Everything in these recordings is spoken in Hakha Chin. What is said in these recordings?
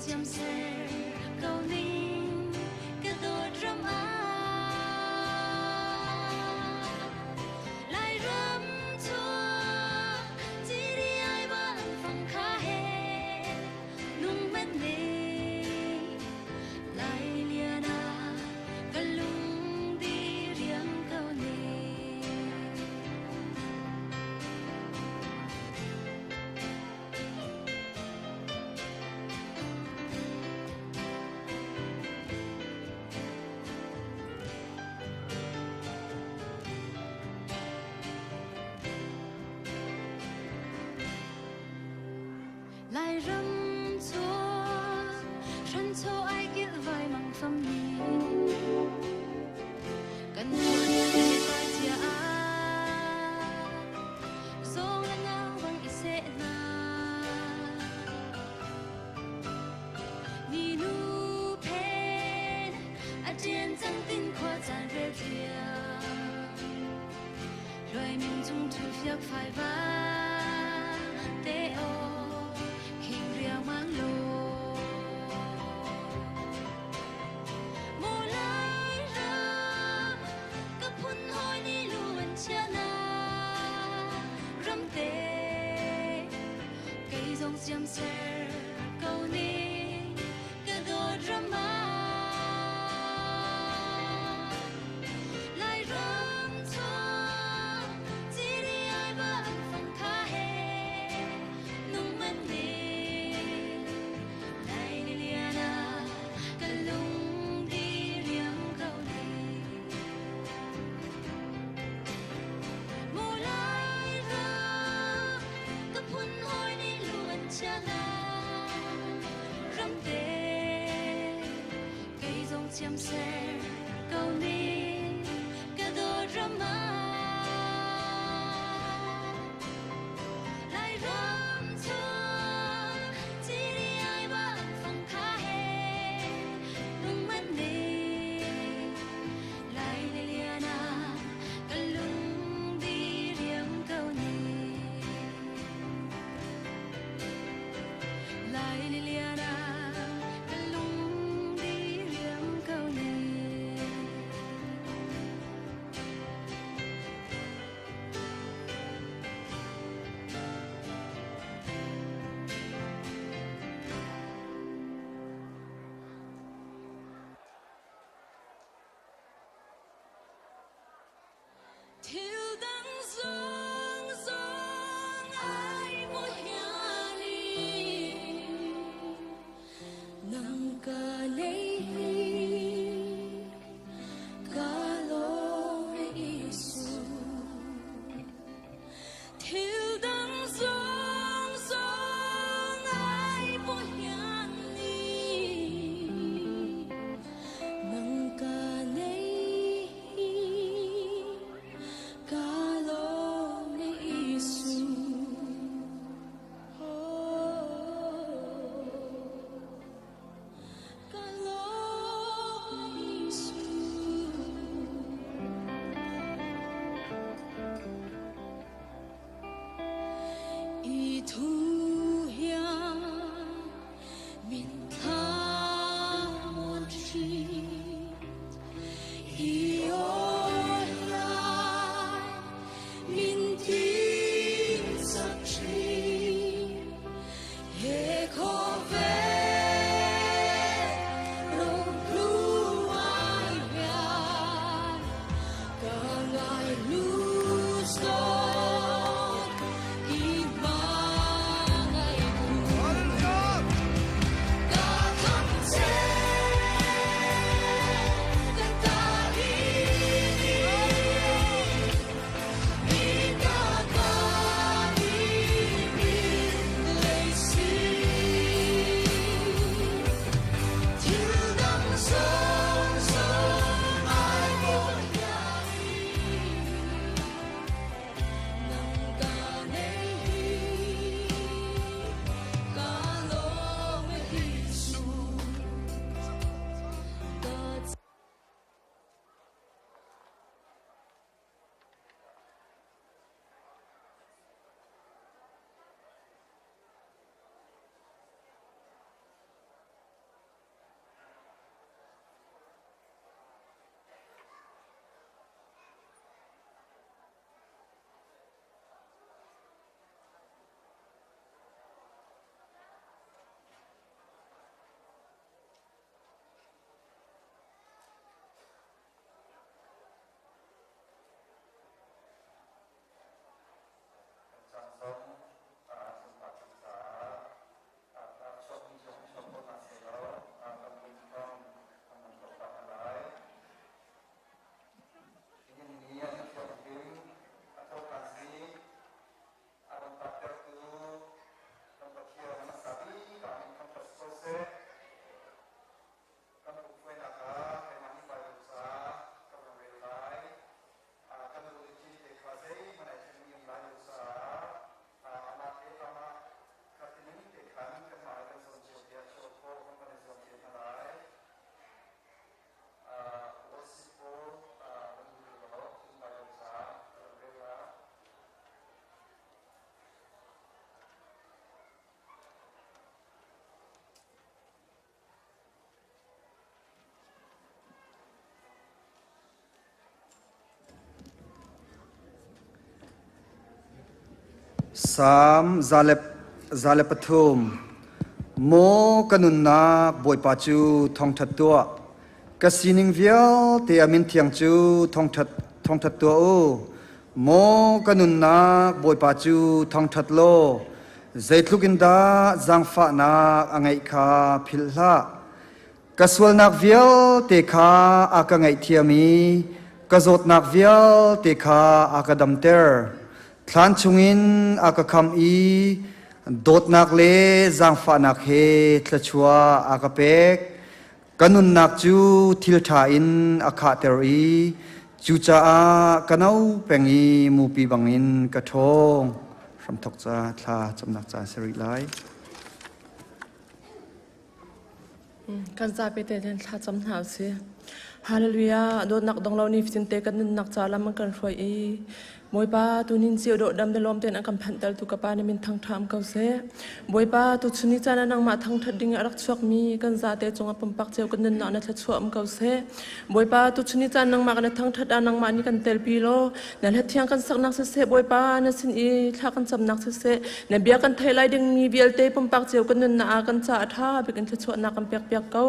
Chiam ser ko ning ka dawt ram ah. Lairam chuak CDI bang fang kha he nung men ne Lai lian ah ka lung di riang ko ne. Lairam chuak hranchaw ai kilh vai mang fam ni kan tuan pa cia ah zawng le ngau bang i seh hna. Ni nu phen a ṭian cang tin khua caan rel thiam Luai min cung ṭhu fiak fai va te aw khing riangmang law. Maw Lai ram ka phun hawi nih lu an chia na ramte kei zong siam ser ko ning ka dawt ram ah. Lairam chuak CDI bang fang kha he nung man ning Lai ni lian ah ka lung di riang ko ni. Mu Lai ram ka phun hawi nih lu an chia na ramte kei zong chiam ser ko ning ka dawt ram ah. Lairam chuak CDI bang fang kha he nung man ning Lai le lian ah ka lung di riam ko ni. Lai le lian ah ka lung di riam ko ni. Thil dang zong zong ai mu hiali nang ka nei hi ka lawm Isu. Thil dang zong zong ai mu hiali nang ka nei hi ka lawm Isu. Oh, ka lawm. Salm 103. Maw ka nunnak Bawipa cu thawngṭhat tuah. Ka sining vialte a min thiang cu thawngṭhat tuah u. Maw ka nunnak Bawipa cu thawngṭhat law, zeitluk in dah zaangfahnak a ngeih kha philh hlah. Ka sualnak vialte kha a ka ngaihthiam i ka zawtnak vialte kha a ka damter. Thlan chungin a ka khamh i dawtnak le zaangfahnak he thluachuah a ka pek. Ka nunnak cu thil ṭha in a khahter i cucaah ka no peng i mupi bangin ka ṭhawng. Hramthawk ca thla camnak ca si rih lai. Kan zapi te hin thla cam hna usih. Hallelujah. Dawtnak dong lo ni fatin te kan nunnak ca lam an kan hruai i Bawipa tu nin cio dawh dam le lawm tein an kan phanhter tu ka pa na min thangṭha ko seh. Bawipa tu chun ni caan ah nangmah thangṭhat ding a rak chuakmi kan zate cungah pumpak cio kan nunnak na thluachuah um ko seh. Bawipa tu chun ni caan nangmah kan thangṭhat ah nangmah nih kan telpi law na hla thiang kan saknak siseh Bawipa na sin i thla kan camnak siseh na bia kan theih lai dingmi vialte pumpak cio kan nunnak ah kan ca a ṭha bik in thluachuahnak kan pek piak ko.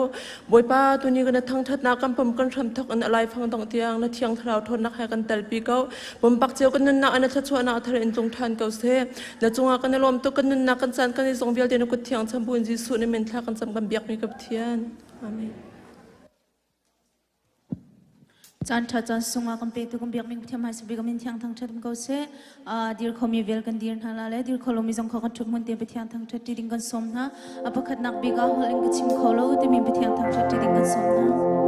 Bawipa tuni kan thangṭhatnak kan pum kan hram thawk in a laifang dongh tiang na thiang thlarau ṭhawnnak he kan telpi ko. Pumpak cio kan nunnak ah na thluachuahnak thar in tlung ṭhan ko seh. Na cungah kan i lawm tuk kan nunnak kan caan kan i zong vialte na kut thiang cham buin Jesuh na min thla kan cam kan biakmi ka Pathian. Amen. Caan ṭha caan sungah kan petu kan biakmi Pathian hmai sabik min thiang thangṭhat um ko seh. Dir khomi vel kan dir hna la le dir kho lomi zong kha kan ṭhut hmun te Pathian thangṭhat ṭi ding kan sawm hna. A pakhatnak bik ah holh in ka chim kho lo timi Pathian thangṭhat ṭi ding kan sawm hna.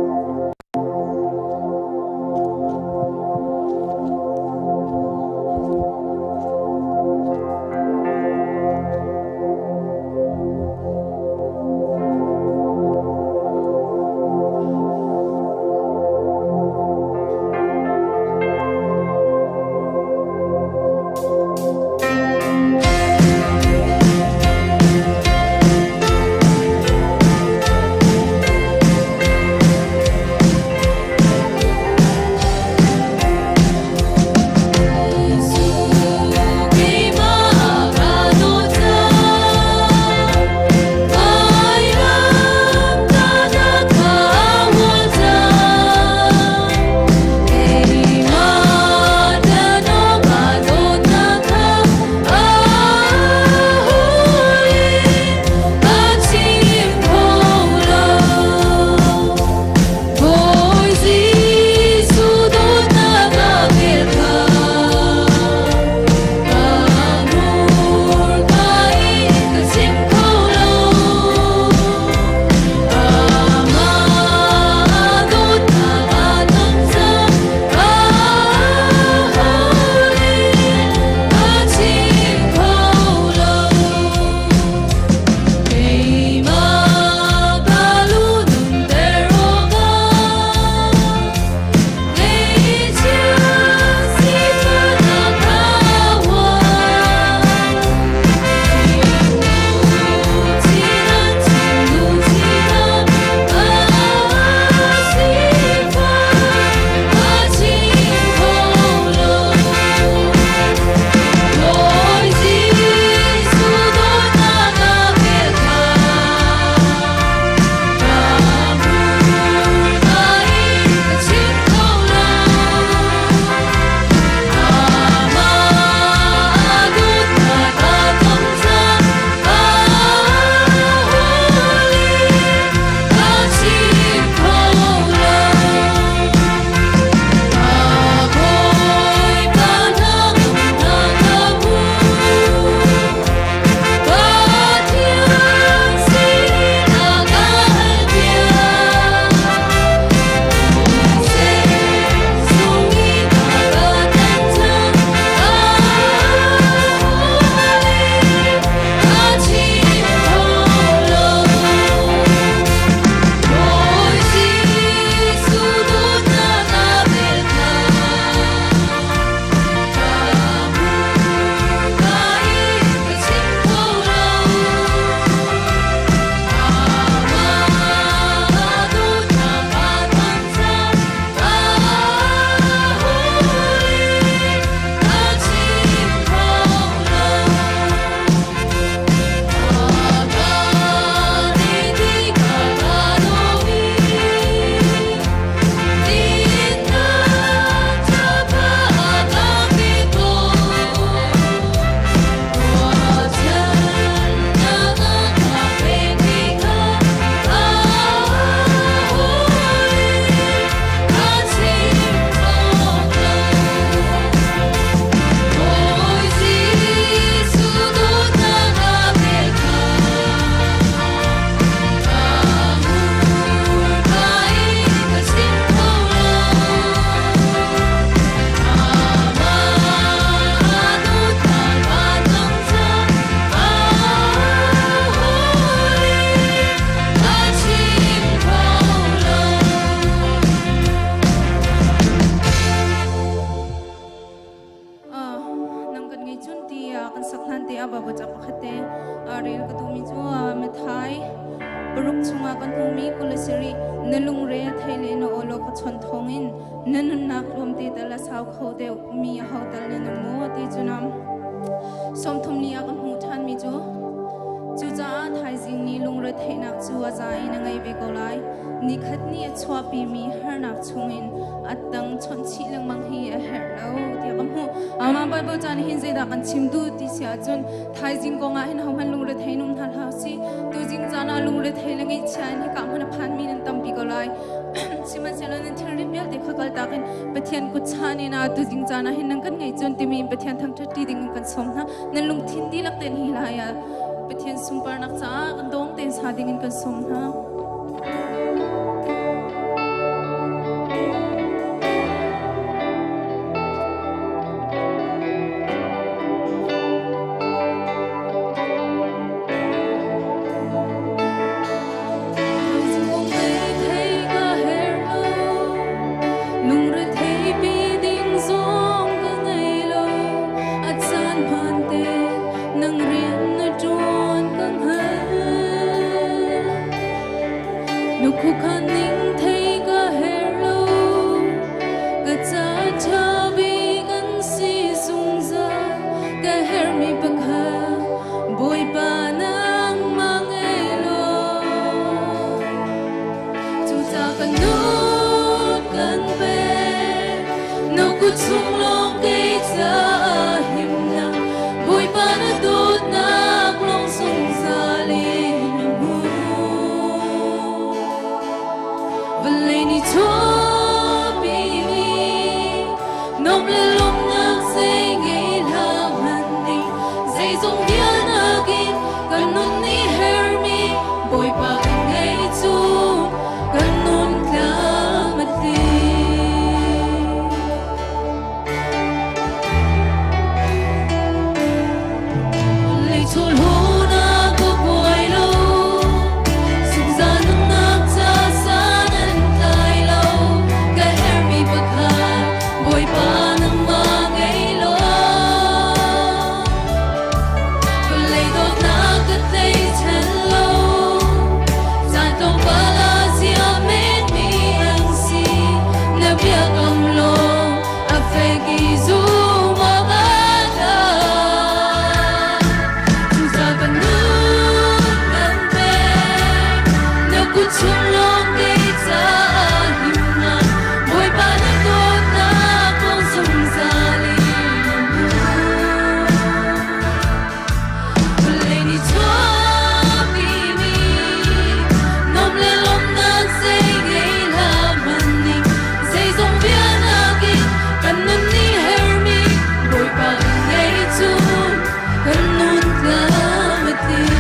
Paruk chungah kan hmuhmi 27 na lungre a thei le na aw ka chawnh thawngin na nunnak tlawmte tal a sau kho deuh mi aho tal nan um maw ti cu nam 30 ni ah ka hmuh ṭhanmi cu cucaah thaizing ni lungre theihnak cu a za in a ngei ve ko lai. Nikhat ni a chuahpimi harnak chungin a tang chawnh chih lengmang hi a herh lo tiah ka hmuh. Amah Bible caan hin zeidah kan chim duh ti si ahcun thaizing kong ah hin hohmanh lungre thei num hna hlah si. Tuzing caan ah lungre thei le ngaihchia in hika hmun a phanmi nan tampi ko lai. Sihmanhsehlaw nan thilri vialte kha kaltak in Pathian kut chan in ah tuzing caan ah hin nan kan ngei cun timi in Pathian thangṭhat ṭi ding in kan sawm hna. Nan lungthin dihlak tein hi lai ah Pathian sunparnak caah kan dawng tein sa ding in kan sawm hna. Bawipa nangmah ngei law Cuca kan nun kan pek na kut chung lawng kei caah himnak Bawipa na dawtnak lawng zungzal in na hmu Vawlei nih chuahpi mi nuamh le lawmhnak zei ngei hlah hmanh ning zeizong vialnak in kan nun nih hermi Bawipa kan ngei cu kan nun tlam a tling. Lei chawlhawnak ka buai lo, zungzal nunnak ca san an tlai lo, ka herhmi pakhat Bawipa nangmah ngei law. Vawlei dawtnak ka tleichan lo, caan tlawmpal ah zia menmi an si, na biakam lawng a fek i zum awk a tlak. Cuca kan nun kan pek, na kut chung lawng kei caah himnak, Bawipa na dawtnak kong zungzal in na hmu. Vawlei nih chuahpimi nuamh le lawmhnak zei ngei hlah hmanh ning zeizong vialnak in kan nun nih herhmi Bawipa kan ngei cu kan nun tlam a tling.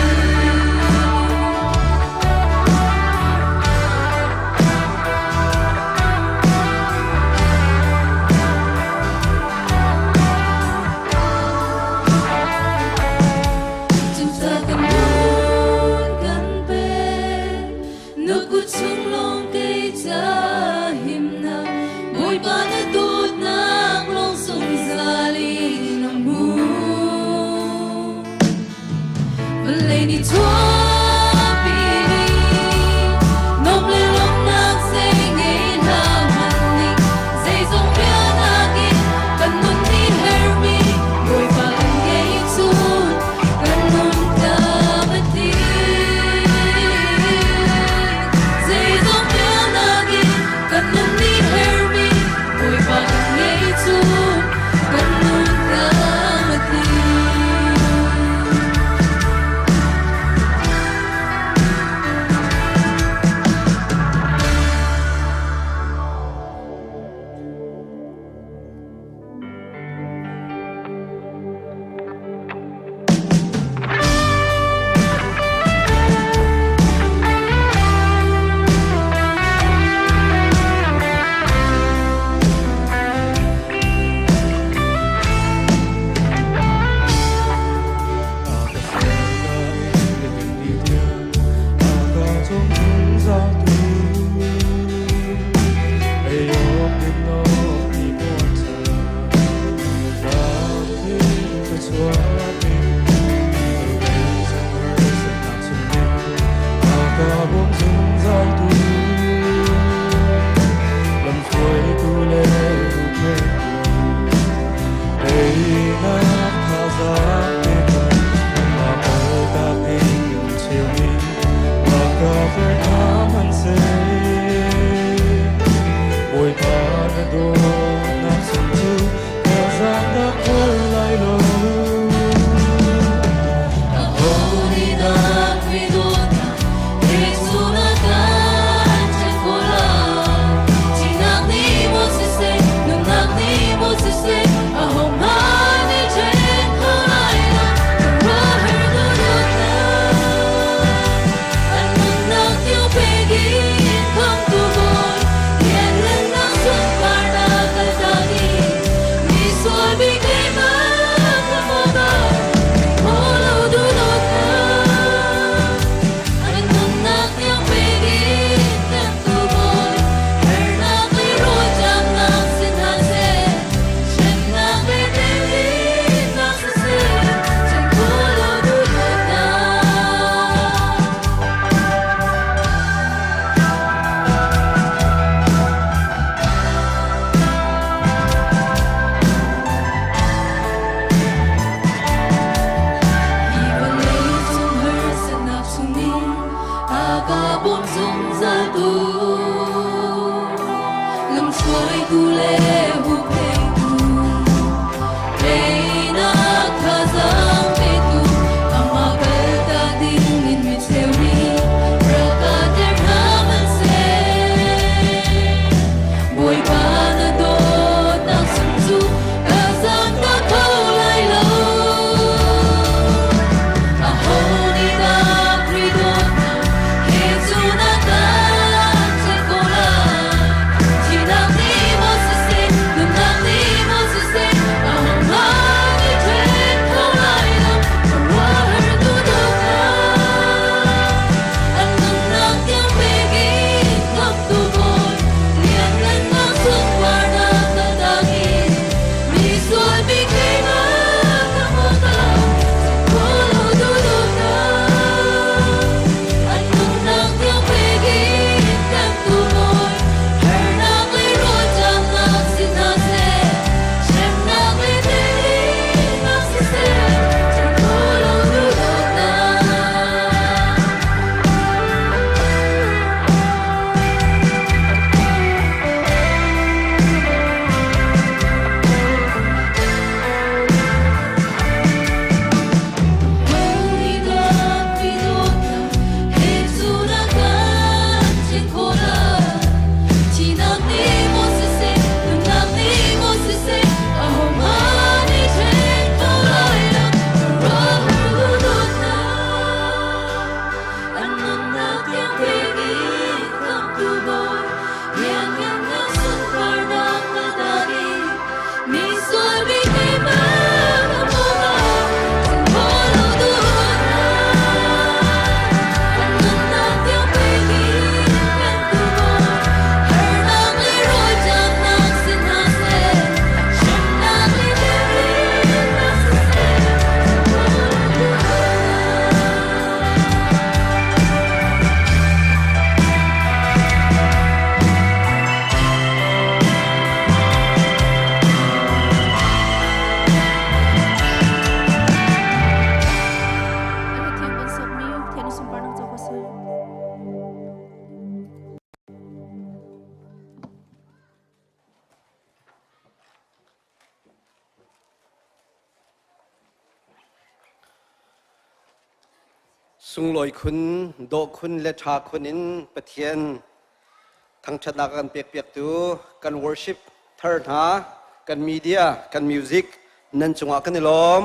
Cuca kan nun kan pek, na kut chung lawng kei ca himnak, Bawipa na dawtnak lawng zungzal in a hmu. Vawlei nih chuahpi nuamh le lawmhnak zei ngei hlah hmanh ning zeizong vialnak in kan nun nih herhmi Bawipa kan ngei cun kan nun tlam a tling. Zeizong vialnak in kan nun nih herhmi Bawipa kan ngei cun kan nun tlam a tling. bawm zungzal tu lamhruaitu le huhphenhtu teinak thazaang petu amah kaltak ding in mi cheu nih rak ka ter hna hmanhseh Bawipa na dawtnak sung cu ka zaangtak kho lai lo. Aho nih dah Khrih dawtnak he cu na kan ṭhen ko lai? Thihnak nih maw siseh, nunnak nih maw siseh, ahohmanh nih ṭhen kho lai lo. Khuaruahhar tu dawtnak, an nunnak tiang pek in khamhtu Bawi, lianngannak sunparnak kaltak in misual mi keimah ka hmuh An nunnak tiang pek in kan tu Bawi, harnak le rawlṭamnak si hna seh, hremnak le teinak siseh, ṭhen kho lo duhdawtnak. Thiang kan sakmi Pathian sunparnak co ko seh. Sunglawi khun, dawh khun le ṭha khun in Pathian thangṭhatnak a kan pekpiaktu kan worship thar hna, kan media, kan music nan cungah kan i lawm.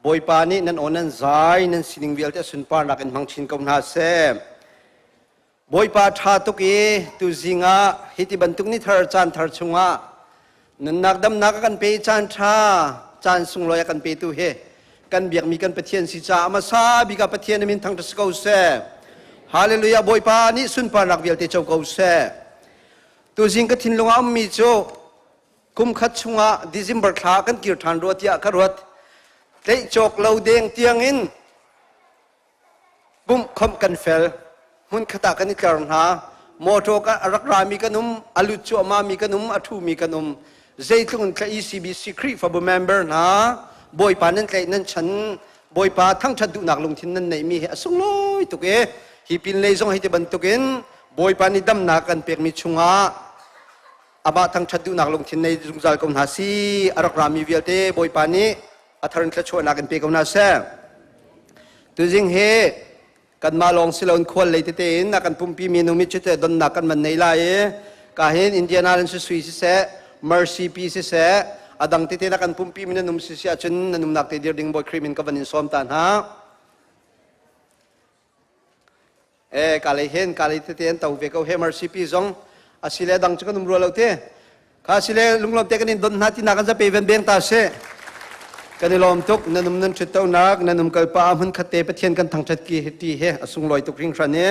Bawipa nih nan aw nan zai, nan sining vialte a sunparnak in hmang chin ko hna seh. Bawipa ṭha tuk i tuzing ah hiti bantuk ni thar caan thar chungah nunnak damnak a kan pe caan ṭha caan sunglawi a kan petu hi kan biakmi kan Pathian si caah hmasa bik ah Pathian min thangṭhat si ko seh. Hallelujah Bawipa nih sunparnak vialte co ko seh. Tuzing ka thinlung ah ummi cu kum khat chungah December thla kan kir ṭhan rua tiah ka ruat. Tleih cawk lo deng tiangin Pumh khomh kan fel. Hmunkhat ah kan i tlar hna. Mawṭaw ka a rak rami kan um, a lut cuahmahmi kan um, a ṭhumi kan um. Zeitluk in thla ECBC Khrihfabu member hna Bawipa nan tlaih nan chan Bawipa thangṭhat duhnak lungthin nan neihmi hi a sunglawi tuk i hi pinlei zong hi ti bantukin Bawipa nih damnak kan pekmi chungah amah thangṭhat duhnak lungthin nei zungzal ko hna si a rak rami vialte Bawipa nih a thar in thluachuahnak in pe ko hna seh. Tuzing hi kanmah lawng si loin khual lei tete in a kan pumpi mi nu mi cu donnak kan man nei lai i ka hin Indiana in sui siseh Mercy pi siseh a dang tete na kan pumpi mi na num si si ahcun na numnak te dir ding Bawi Khrih min ka van in sawm ta hna. E ka lei hen ka lei tete an to ve ko he Mercy pi zong asile dang cu kan um rua lo te Kha sile lunglawm te kan in don hna ti nak an zape ven beng ta se. Kan i lawm tuk nan um nan ṭhut tonak nan um kalpa ah hmun khat te Pathian kan thangṭhat ki ti he a sunglawi tuk hringhran i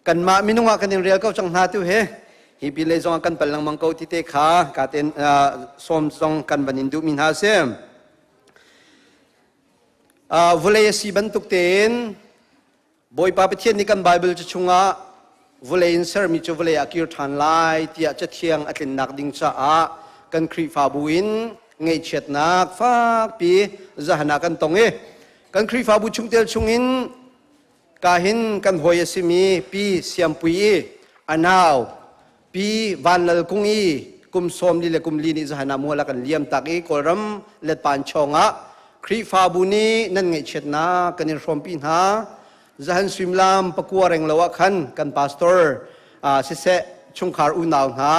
kanmah minung ah kan in rel ko cang hna tu he hi pi lei zong ah kan pal lengmang ko ti te kha ka ten sawm zong kan van in duh mi hna si. Vawlei a si bantuk tein Bawipa Pathian nih kan Baibal cu chungah vawlei in sermi cu vawlei ah kir ṭhan lai tiah Cathiang a tlinnak ding caah kan Khrihfabu in ngaihchiatnak fakpi zahan ah kan tong i kan Khrihfabu chungtel chungin Kahin kan hawi a simi Pi Siampui i a nau Pi Van Lal Kung i kum 40 le kum li nih zahan ah mual a kan liam tak i Kawlram Letpan chawng ah Khrihfabu nih nan ngaihchiatnak kan in hrawmpi hna. Zahan suimlam pakua reng lo ah khan kan pastor siseh chungkhar unau hna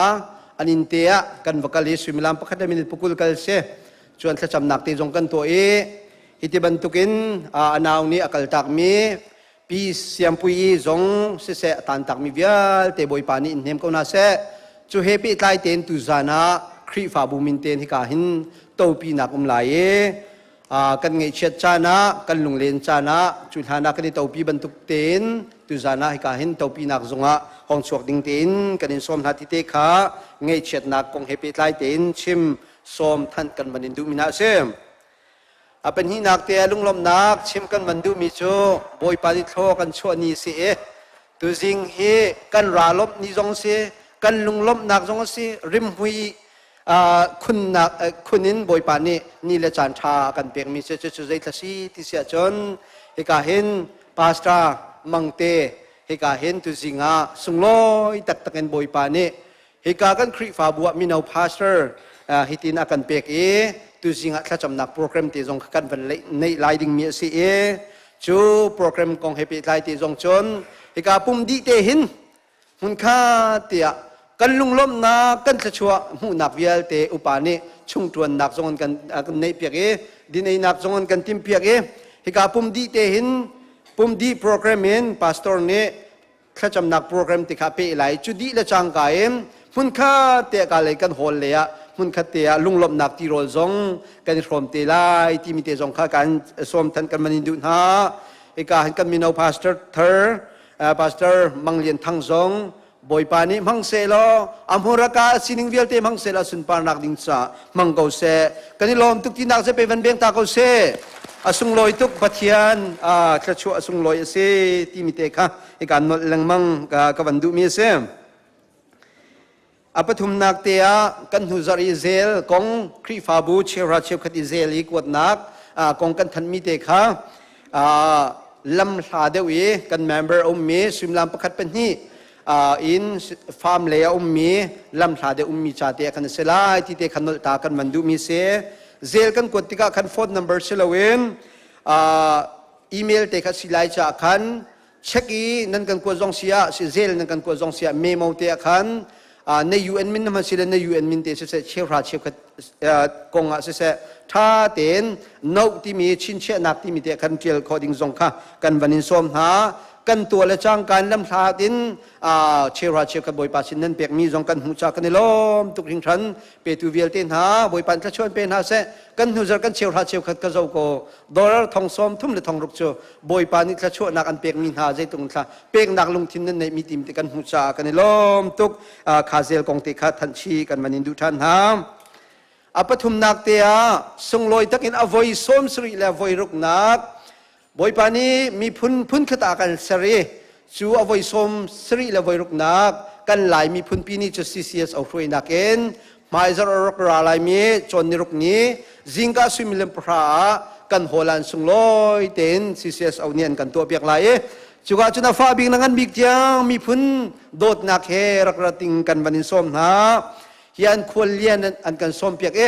an inn te ah kan va kal i suimilam pakhat le minute pakul kal si cuan thlacamnak te zong kan tuah i hiti bantukin a nau nih a kaltakmi Pi Siampui i zong siseh a tantakmi vialte Bawipa nih in hnem ko hna seh. Cu he pehtlai tein tuzan ah Khrihfabu min tein hika hin topinak um lai i kan ngaihchiat caan ah kan lunglen caan ah cu hlan ah kan i topi bantuk tein tuzan ah hika hin topinak zungah hong chuak ding tein kan in sawm hna ti te kha ngaihchiatnak kong he pehtlai tein chim sawm thanh kan van in duhmi hna a si. A pahnihnak te ah lunglawmhnak chim kan van duhmi cu Bawipa nih thlaw kan chuah ni a si i tuzing hi kan ra lawmh ni zong si, kan lunglawmhnak zong a si, rimhmui khunnak khun in Bawipa nih ni le caan ṭha a kan pekmi cu cucu zeithla si ti si ahcun hika hin Pastor Mangte hika hin tuzing ah sunglawi taktak in Bawipa nih Hika kan Khrihfabu ah mino pastor hitin a kan pek i tuzing ah thlacamnak program te zong kan van neih lai dingmi a si i cu program kong he pehtlai te zong cun hika pum dih te hin hmunkha tiah kan lunglawmhnak kan thluachuah hmuhnak vialte upa nih chungṭuannak zong kan kan neih piak i dineinak zong an kan timpiak i hika pum dih te hin pum dih program in pastor nih thlacamnak program ti kha pe lai cu dih le cangka in hmunkhat te ka lei kan hall le ah hmunkhat te ah lunglawmhnak tirawl zong kan i hrawm te lai timi te zong kha kan sawm than kan man in duh hna hika han kan mino pastor thar pastor Mang Lian Thang zong Bawipa nih hmang seh law a hmuraka sining vialte hmang seh law sunparnak ding ca hmang ko seh kan i lawm tuk tinak se pe van beng ta ko seh a sunglawi tuk Pathian thluachuah a sunglawi a si timi te kha hika nolh lengmang ka van duhmi a si. A pathumnak te ah kan hnu zarh i zel kong Khrihfabu cheuhra cheukhat i zel i kuatnak kong kan thanhmi te kha lam hla deuh i kan member a ummi suimilam pakhat pahnih in farm lei a ummi lam hla deuh ummi ca te ah kan si lai ti te kha nolh ta kan van duhmi si. Zel kan kuat tikah khan phone number si loin email te kha si lai caah khan check i nan kan kuat zong si ah si zel nan kan kuat zong si ah memo te ah khan na UN min hman si le na UN min te siseh cheuhra cheukhat kong ah siseh tha tein note timi chinchiahnak timi te khan tial khawh ding zong kha kan van in sawm hna kan tua le cangkan lamhlat in cheuhra cheukhat bawipa sin nan pekmi zong kan hmuh ca kan i lawm tuk hringhran petu vialte hna bawipa thluachuah pe hna seh kan hnuzar kan cheuhra cheukhat ka zo ko dollar thong sawm thum le thong ruk cu Bawipa nih thluachuahnak an pekmi hna zeitluk thla peknak lungthin nan neihmi tim te kan hmuh caah kan i lawm tuk kha zel kong te kha thanchi kan van in duh ṭhan hna a pathumnak te ah sunglawi takin a voi sawm sarih le voi ruknak Bawipa nih miphun phunkhat ah kan ser i cu a voi sawm sarih le voi ruknak kan Lai miphunpi ni cu CCS o hruainak in hmaizarh a rak ra laimi cawn niruk ni zingka suimilam pahra ah kan hawlan sunglawi tein CCSO nih an kan tuahpiak lai i cuka cun a fa bik na ngan bik tiang miphun dawtnak he rak ra ting kan van in sawm hna hi an khual lian an kan sawm piak i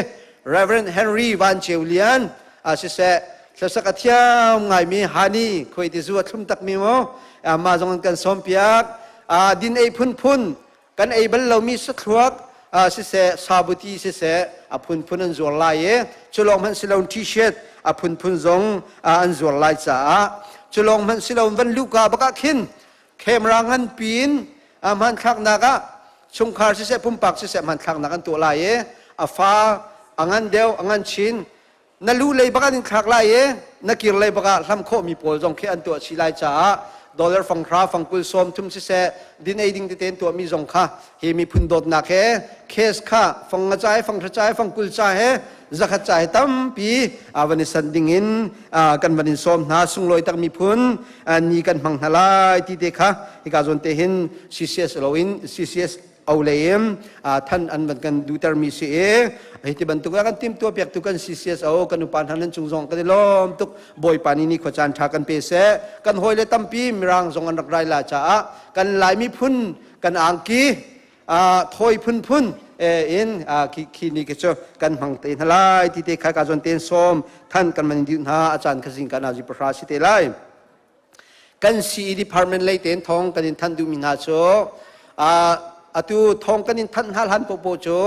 Reverend Henry Van Ceu Lian a siseh hlasak a thiam ngaimi Hani khuai ti zu a thlum takmi mu mah zong an kan sawm piak din ei phunphun kan ei bal lomi sathluak siseh sabuti siseh a phunphun an zuar lai i culawng hmanh silon t-shirt a phunphun zong an zuar lai caah culawng hmanh silon van luhka bakah khin camera ngan piin hmanthlaknak ah chungkhar siseh pumpak siseh hmanthlaknak an tuah lai i a fa a ngan deuh a ngan chin Na lu lei bak an in thlak lai i na kir lei bak ah hlam khawhmi pawl zong khi an tuah chih lai caah dollar fang hra fang kul sawm thum siseh din ei ding tete in tuahmi zong kha hi miphun dawtnak he case kha fang nga ca he fang hra ca he fang kul ca he zakhat ca he tampi van i san ding in kan van in sawm hna sunglawi tak miphun ni kan hmang hna lai ti te kha hika zawn te hin CCS loin CCS. O lei in than an van kan duter mi si i hi ti bantuk kan tim tua piak tu kan CCSO kan upa hna nan cung zong kan i lawm tuk. Bawipa nih ni khua caan tha kan pe seh. Kan hawi le tampi Mirang zong an rak rai la caah kan Lai miphun kan angki thawi phunphun in khi ni khi cu kan hmang te hna lai ti te kha ka zawn ten sawm than kan man diu hna. A caan kha zing kan azi pahra si te lai. Kan CE department lei ten thong kan in than duhmi hna cu, atu thong kan in thanh hna hlan popo cu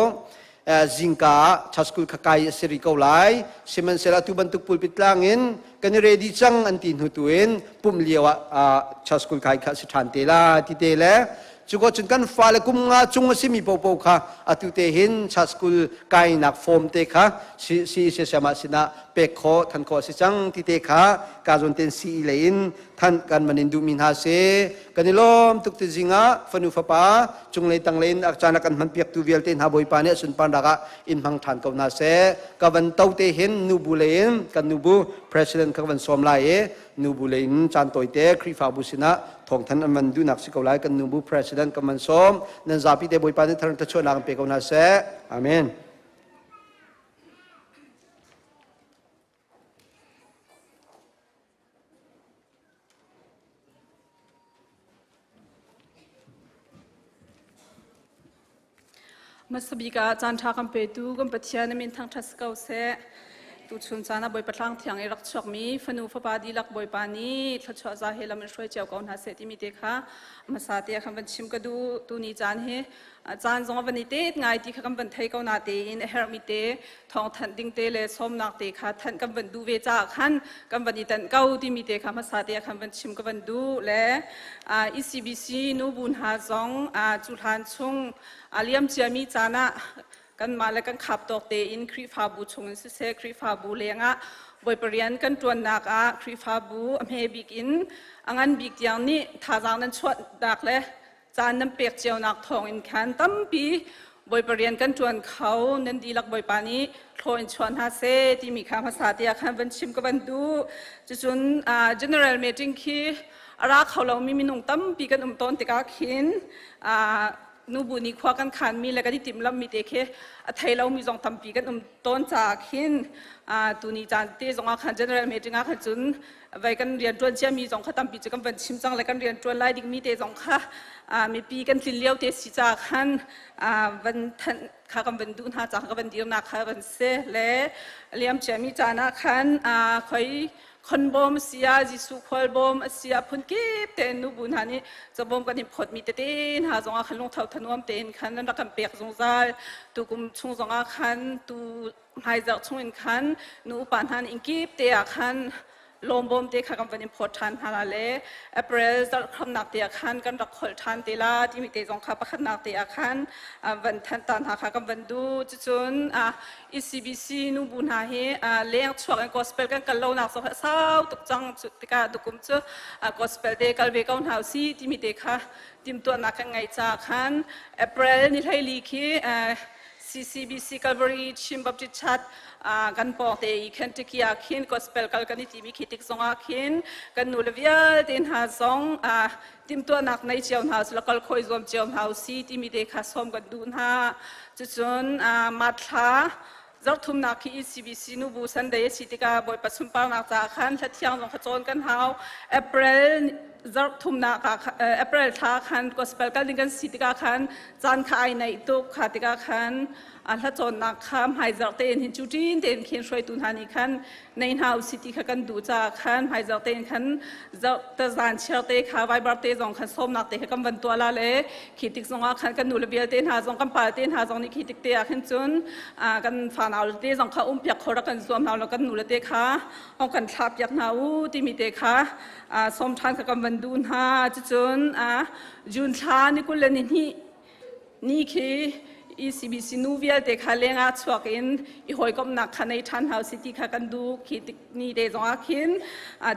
zingka ah school kha kai a si rih ko lai. Sihmanhsehlaw atu bantuk pulpit tlang in kan i ready cang an ti hnu tu in pumh lio ah school kai kha si ṭhan te la ti te le, cu ko cun kan fale kum nga cung a simi popo kha atu te hin school kainak form te kha si si siama sinah pek khawh than khawh a si cang ti te kha ka zawn ten CE lei in than kan man in duhmi hna si. Kan i lawm tuk ti zingah fanu fapa cunglei tanglei in caan a kan hman piak tu vialte hna Bawipa nih a sunpan rak ah in hmang ṭhan ko hna seh. Ka van to te hin nubu lei in kan nubu president ka van sawm lai i nubu lei in caan tawite Khrihfabu sinah thawngthan an van duhnak si ko lai. Kan nubu president ka van sawm. Nan zapi te Bawipa nih thar thluachuahnak in pe ko hna seh. Amen. Hmasabik ah caan ṭha kan petu kan Pathian a min thangṭhat si ko seh. Tuchun caan ah Bawipa thlang thiang i rak chuakmi fanu fapa dihlak Bawipa nih thluachuah za he lam in hruai cio ko hna seh timi te kha hmasa te ah khan van chim ka duh. Tuni caan hi caan zong a van i tet ngai ti kha kan van thei ko na tein a herhmi te thawngthanh ding te le sawmnak te kha thanh kan van duh ve caah khan kan van i tanh ko timi te kha hmasa te ah khan van chim ka van duh le ECBC nubu hna zong cu hlan chung a liam ciami caan ah kanmah le kan khap tawk tein Khrihfabu chung in siseh, Khrihfabu lengah Bawipa rian kan ṭuannak ah Khrihfabu a hme bik in a ngan bik tiang nih thazaang nan chuahnak le caan nan pek cionak thawngin khan tampi Bawipa rian kan ṭuan kho. Nan dihlak Bawipa nih thlaw in chuah hna seh timi kha hmasa te ah khan van chim ka van duh. Cucun general meeting khi a ra kho lomi minung tampi kan um tawn tikah khin nubu nih khua kan khanmi le kan i timhlamhmi te khi a thei lomi zong tampi kan um tawn caah khin tuni caan te zongah khan general meeting ah khan cun vai kan rian ṭuan ciami zong kha tampi cu kan van chim cang le kan rian ṭuan lai dingmi te zong kha mipi kan tlin lio te si caah khan van thanh kha kan van duh hna caah ka van dirnak kha van si le liam ciami caan ah khan khoi khonbawm a si ah, Jesuh khualbawm a si ah, phun kip tein nubu hna nih cabawm kan in phawtmi tete hna zongah khan lungtho thanuam tein khan nan rak kan pek zungzal. Tukum chung zongah khan tu hmaizarh chung in khan nu upa hna nih kip te ah khan lawmbawm te kha kan van in phawt ṭhan hna la le April zarh khamnak te ah khan kan rak kholh ṭhan te la timi te zong kha pakhatnak te ah khan van thanh ta hna kha kan van duh. Cucun ECBC nubu hna hi leng chuak in gospel kan kal lonak zong hi sau tuk cang. Tikah tukum cu gospel te kal ve ko hna usih timi te kha timhtuahnak kan ngeih caah khan April ni 14 khi CCBC Calvary Chin Baptist Church kan pawng te i Kentucky ah khin gospel kal kan i timi khi tik zongah khin kan nu le vialte hna zong timhtuahnak nei cio hna usih kal khoi zuam cio hna usih timi te kha sawm kan duh hna. Cucun Marthla zarhthumnak khi ECBC nubu Sunday a si tikah Bawipa sunparnak caah khan hla thiang zong kha cawn kan hau. April zarhthumnak ah April thla khan gospel kal ding kan si tikah khan caan kha ai naih tuk kha tikah khan hla cawnnak kha hmaizarh tein hin cu ṭin tein khin hruaitu hna nih khan nei hna usih ti kha kan duh caah khan hmaizarh tein khan zarh ta zan chiar te kha Viber te zong khan sawmnak te kha kan van tuah la le khi tik zongah khan kan nu le vialte hna zong, kan pa te hna zong nih khi tik te ah khin cun kan fanau te zong kha um piak kho rak kan zuam hna lo, kan nu le te kha ong kan thlah piak hna u timi te kha sawm ṭhan kha kan van duh hna. Cucun June thla ni 22 ni khi ECBC nu vialte kha lengah chuak in i hawikomhnak kha nei ṭhan hau si ti kha kan duh. Khi tik ni te zongah khin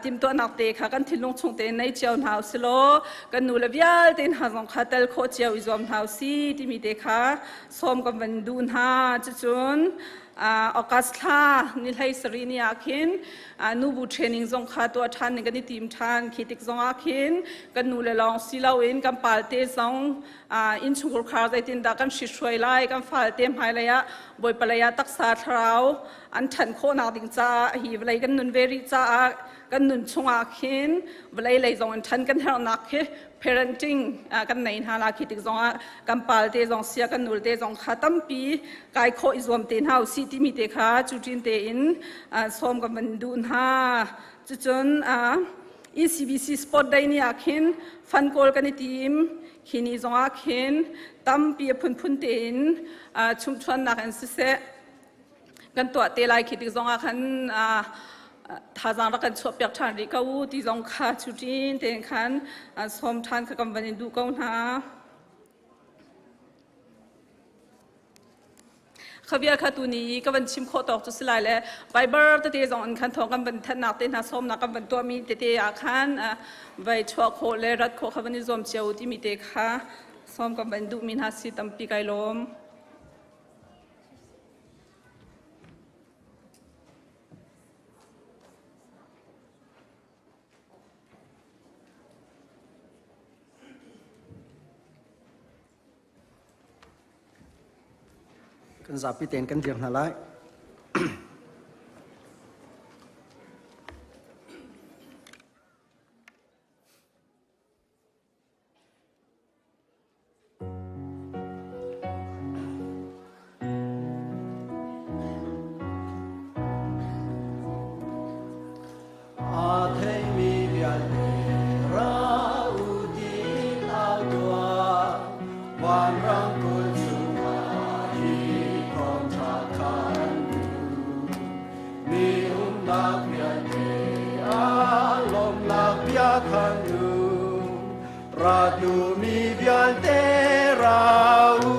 timhtuahnak te kha kan thinlung chung te nei cio hna usih law kan nu le vialte hna zong kha tel khawh cio i zuam hna usih timi te kha sawm kan van duh hna. Cucun August thla ni hlei sari ni ah khin nubu training zong kha tuah ṭhan ning kan i tim ṭhan. Khi tik zong ah khin kan nu le lawng si loin kan palte zong innchungkhar khar zeitindah kan hri lai, kan falte hmailei ah Bawipa lei ah taksa thlarau an ṭhan khawhnak ding caah, hi vawlei kan nun ve rih caah kan nun chungah khin vawlei lei zong in ṭhan kan herhnak khi parenting kan nei hna la. Khi tik zongah kan palte zong sia kan nul te zong kha tampi kai khawh i zuam te hna usih timi te kha cuṭin tein sawm kan van duh hna. Cucun ECBC Sport Day ni ah khin fun kawl kan i tim. Khi ni zongah khin tampi a phunphun tein chumhchuannak in siseh kan tuah te lai. Khi tik zongah khan thazaang rak kan chuahpiak ṭhan rih ko u ti zong kha cuṭin tein khan sawm ṭhan kha kan van in duh ko hna. Khavia kha tu ni i ka van chim khawh tawk cu si lai le Viber tete zong in khan thawng kan van thannak te hna, sawmnak kan van tuahmi tete ah khan vai chuah khawh le rat khawh kha van i zuam cio timi te kha sawm kan van duhmi hna si. Tampi kai lawm. Kan zapi tein kan dir hna lai. Aa theimi vialte ra u ti au tuah, vanrang kul chungah hi thawngṭha khan mi umnak vialte aa lawmnak bia khan u, ra duhmi vialte ra u.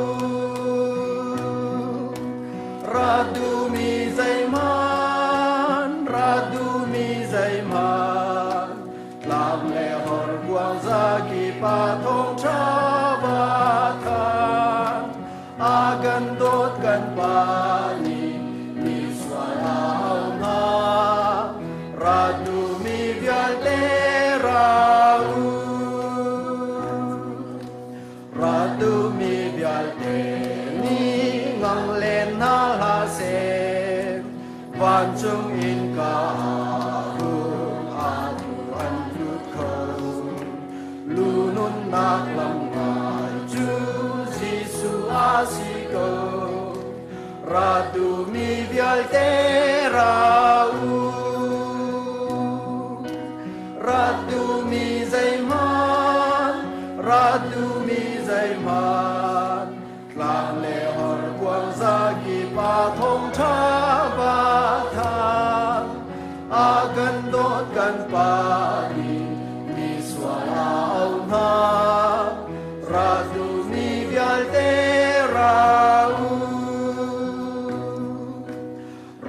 Ra duhmi zeihmanh, ra duhmi zeihmanh, tlang le horkuang zakip ah thawngṭha va than. A kan dawt kan Pa nih misual a hau hna. Ra duhmi vialte ra u. Ra duhmi vialte nih ngang len hna hlah seh. Vancung innka hung atu an lut kho. Lu nunnak lam ngai cu Jesuh a si ko. Ra duhmi vialte ra u. Ra duhmi zeihmanh, ra duhmi zeihmanh, tlang le horkuang zakip ah thawngṭha va than. A kan dawt kan Pa nih misual a auh hna. Ra duhmi vialte ra u.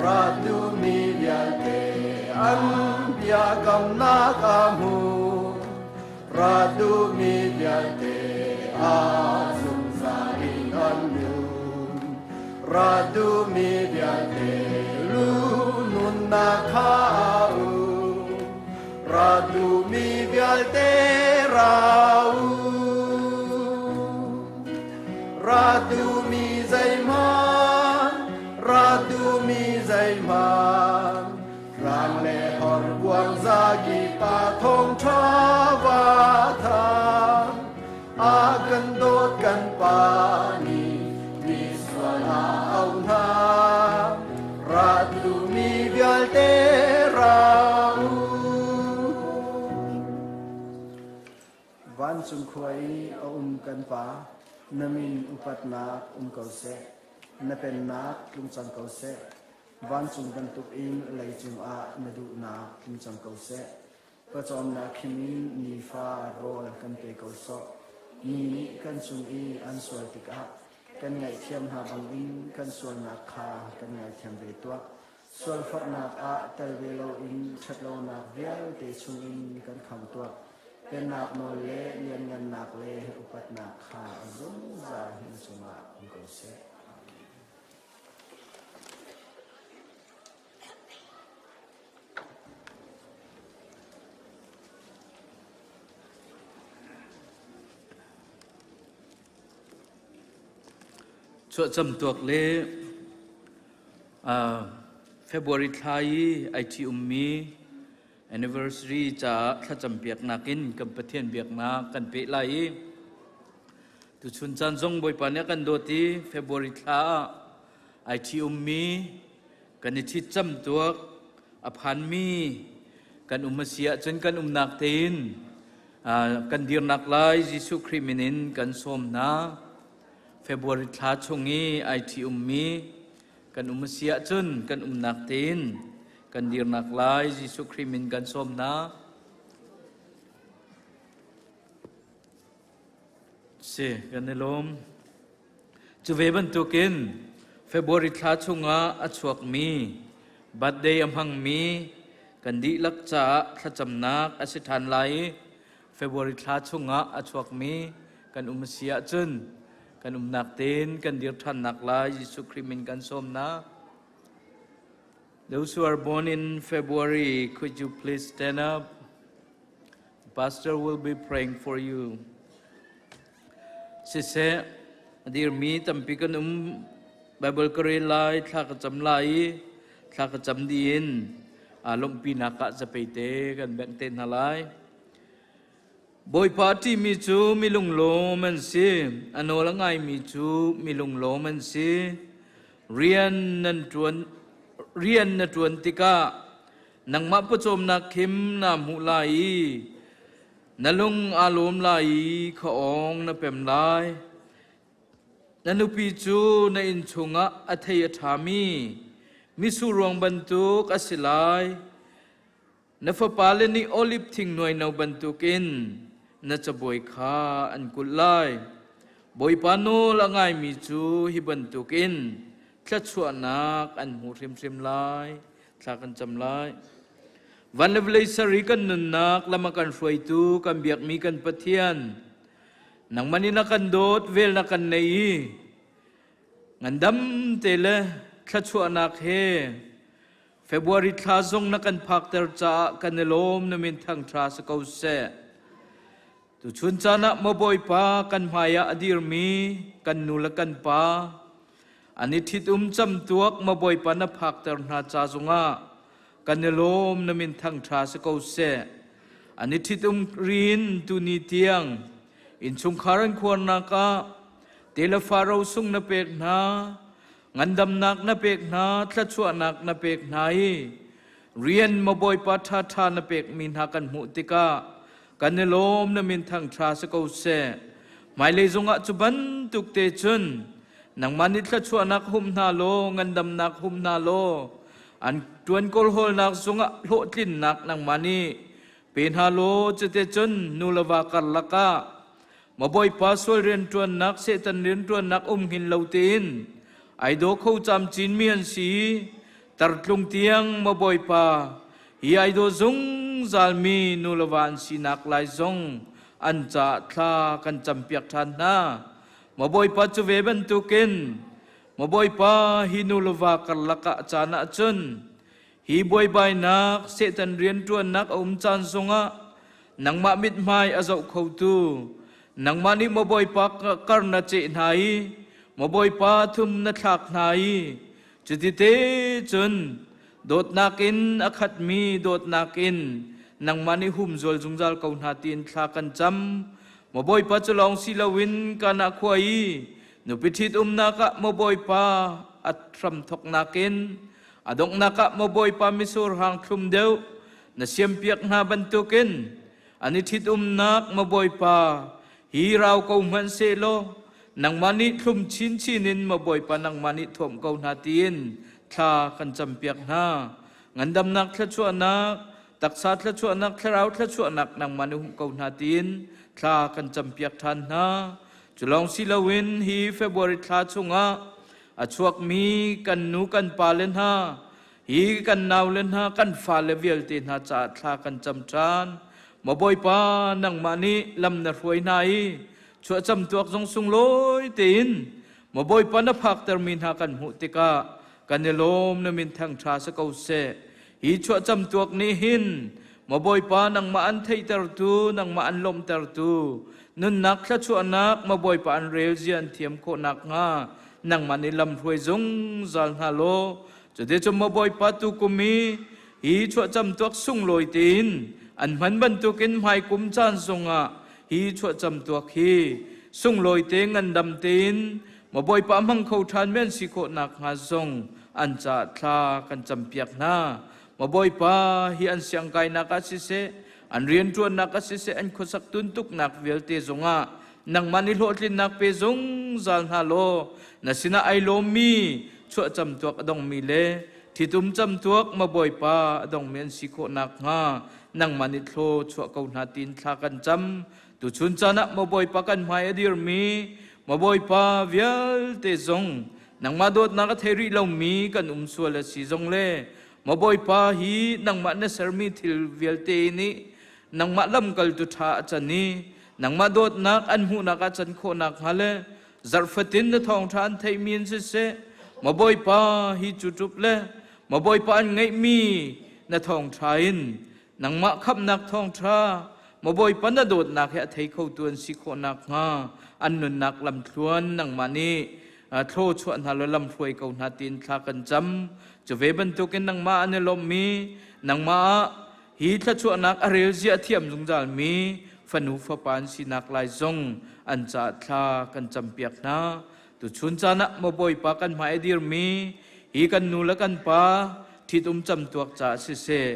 Ra duhmi vialte an biakamnak a hmu. Ra duhmi vialte a zungzal in an nun. Ra duhmi vialte lu nunnak kha a um. Ra duhmi vialte ra u. Ra duhmi zeihmanh, ra duhmi zeihmanh, tlang le horkuang zakip ah thawngṭha va than. A kan dawt kan Pa nih misual a auh hna. Ra duhmi vialte ra u. Vancung khua i a um kan Pa, na min upatnak um ko seh. Na pennak tlung cang ko seh. Vancung bantukin leicung ah na duhnak tlung cang ko seh. Pawcawmnak khim in nifa rawl kan pe ko sawh. Mi nih kan cung i an sual tikah kan ngaihthiam hna bangin kan sualnak kha kan ngaithiam ve tuah. Sualforhnak ah tel ve loin ṭhatlonak vialte chungin kan khamh tuah. Pennak nawl le lianngannak le upatnak kha a zungzal na cungah um ko seh. Chuahcam tuak le February thla i ai ṭhi ummi anniversary caah thlacam piaknak in kan Pathian biaknak kan peh lai i tuchun caan zong Bawipa nih a kan dawt i February thla ah ai ṭhi ummi kan i ṭhit cam tuak a phanmi kan um a si ahcun kan umnak tein kan dirnak lai Jesuh Khrih min in kan sawm hna. February thla chung i ai ṭhi ummi kan um a si ahcun kan umnak tein kan dirnak lai Jesuh Khrih min kan sawm hna. Si, kan i lawm. Cu ve bantukin February thla chungah a chuakmi birthday a hmangmi kan dihlak caah thlacamnak a si ṭhan lai i February thla chungah a chuakmi kan um a si ahcun kan umnak tein kan dir ṭhannak lai Jesuh Khrih min kan sawm hna. Those who are born in February, could you please stand up? The pastor will be praying for you. Siseh, a dirmi tampi kan um Bible ka rel lai, thla ka cam lai i thla ka cam dih in aa lawmhpinak ah zapei te kan bengh te hna lai. Bawipa ṭihmi cu mi lunglawm an si, a nawl a ngaimi cu mi lunglawm an si. Rian nan ṭuan, rian na ṭuan tikah nangmah pawcawmnak khim naa hmuh lai i na lung aa lawm lai i khuaawng na pem lai. Na nupi cu na inn chungah a thei a ṭhami mitsur ruang bantuk a si lai. Na fapale nih oliv thing nuaino bantukin na cabuai kha an kulh lai. Bawipa nawl a ngaimi cu hi bantukin thluachuahnak an hmu hrimhrim lai. Thla kan cam lai. Van le vawlei sari kan nunnak lam a kan hruaitu kan biakmi kan Pathian, nangmah nih na kan dawt, vel na kan nei i ngandam te le thluachuahnak he February thla zong na kan phakter caah kan i lawm na min thangṭha si ko seh. Tuchun caan ah maw Bawipa kan hmai ah a dirmi kan nu le kan pa an i ṭhitum camtuak maw Bawipa na phakter hna ca zongah kan i lawm na min thangṭha si ko seh. An i ṭhitum rin tuni tiang innchungkhar an khuarnak ah telefa rosung na pek hna ngandamnak na pek hna thluachuahnak na pek hna i rian maw Bawipa ṭhaṭha na pekmi hna kan hmuh tikah kan i lawm na min thangṭha si ko seh. Hmailei zongah cu bantuk te cun nangmah nih thluachuahnak hum hna law ngandamnak hum hna law an ṭuan kawlhawlnak zongah hlawhtlinnak nangmah nih pe hna law cuti cun nu le va karlak ah ma Bawipa sual rianṭuannak Satan rianṭuannak um hngin lo tein ai daw kho camcin mi an si tartlung tiang ma Bawipa hi ai daw zungzal mi nu le va an sinak lai zong an caah thla kan campiak ṭhan hna. Ma Bawipa cu ve bantukin ma Bawipa hi nu le va karlak ah caan ah cun hi buaibainak Satan rianṭuannak a um caan zongah nangmah mithmai a zoh khotu nangmah nih maw Bawipa kar na ceh hna i maw Bawipa thum na thlak hna i cuti cun dawtnak in a khatmi dawtnak in nangmah nih humzual zungzal ko hna tiin thla kan cam. Maw Bawipa cu lawng si loin kana khua i nupi ṭhit umnak ah maw Bawipa a hramthawknak in a donghnak ah maw Bawipa mitsur hang thlum deuh na siampiak hna bantukin an i ṭhitumnak maw Bawipa hi rau ko hmanh sehlaw nangmah nih thlum chinchin in maw Bawipa nangmah nih thuamh ko hna tiin thla kan campiak hna. Ngandamnak thluachuahnak, taksa thluachuahnak, thlarau thluachuahnak nangmah nih humh ko hna tiin thla kan campiak ṭhan hna. Cu lawng si loin hi February thla chungah a chuakmi kan nu kan pa le hna hi kan naule hna kan fale vialte hna caah thla kan cam ṭhan. Maw Bawipa nangmah nih lam na hruai hna i chuahcam tuak zong sunglawi tein Maw Bawipa na phaktermi hna kan hmuh tikah kan i lawm na min thangṭha si ko seh. Hi chuahcam tuak nih hin Maw Bawipa nangmah an theihtertu nangmah an lawmhtertu nunnak thluachuahnak Maw Bawipa an rel zia an thiam khawh nakhnga Nangmah nih lam hruai zungzal hna law cuticun maw Bawipa tu kum i hi chuahcam tuak sunglawi tein an hman bantukin hmaikum caan zongah hi chuahcam tuak hi sunglawi te ngandam tein maw Bawipa hmang kho ṭhan men si khawh nakhnga zong an caah thla kan campiak hna. Maw Bawipa hi an siangkainak ah siseh an rianṭuannak ah siseh an khuasak tuntuknak vialte zongah nangmah nih hlawhtlinnak pe zungzal hna law na sinah ai lawmmi chuahcam tuak a dongmi le ṭhitum camtuak ma Bawipa a dongmi an si khawh nakhnga nangmah nih thlaw chuah ko hna tiin thla kan cam. Tuchun caan ah maw Bawipa kan hmai a dirmi maw Bawipa vialte zong nangmah dawtnak a thei rih lomi kan um sual a si zong le maw Bawipa hi nangmah na sermi thil vialte nih nangmah lamkaltu ṭha a can i nangmah dawtnak an hmuhnak ah can khawh nakhnga le zarhfatin na thawngṭha an theihmi in siseh maw Bawipa hi cu ṭup le maw Bawipa an ngeihmi na thawngṭha in nangmah khamhnak thawngṭha maw Bawipa na dawtnak he a thei khotu an si khawh nakhnga an nunnak lamthluan nangmah nih thlaw chuah hna law lamhruai ko hna tiin thla kan cam. Cu ve bantukin nangmah an i lawmmi nangmah ah hi thluachuahnak a rel zia a thiam zungzalmi fanu fapa an sinak lai zong an caah thla kan campiak hna. Tuchun caan ah maw Bawipa kan hmai a dirmi hi kan nu le kan pa ṭhitum camtuak caah siseh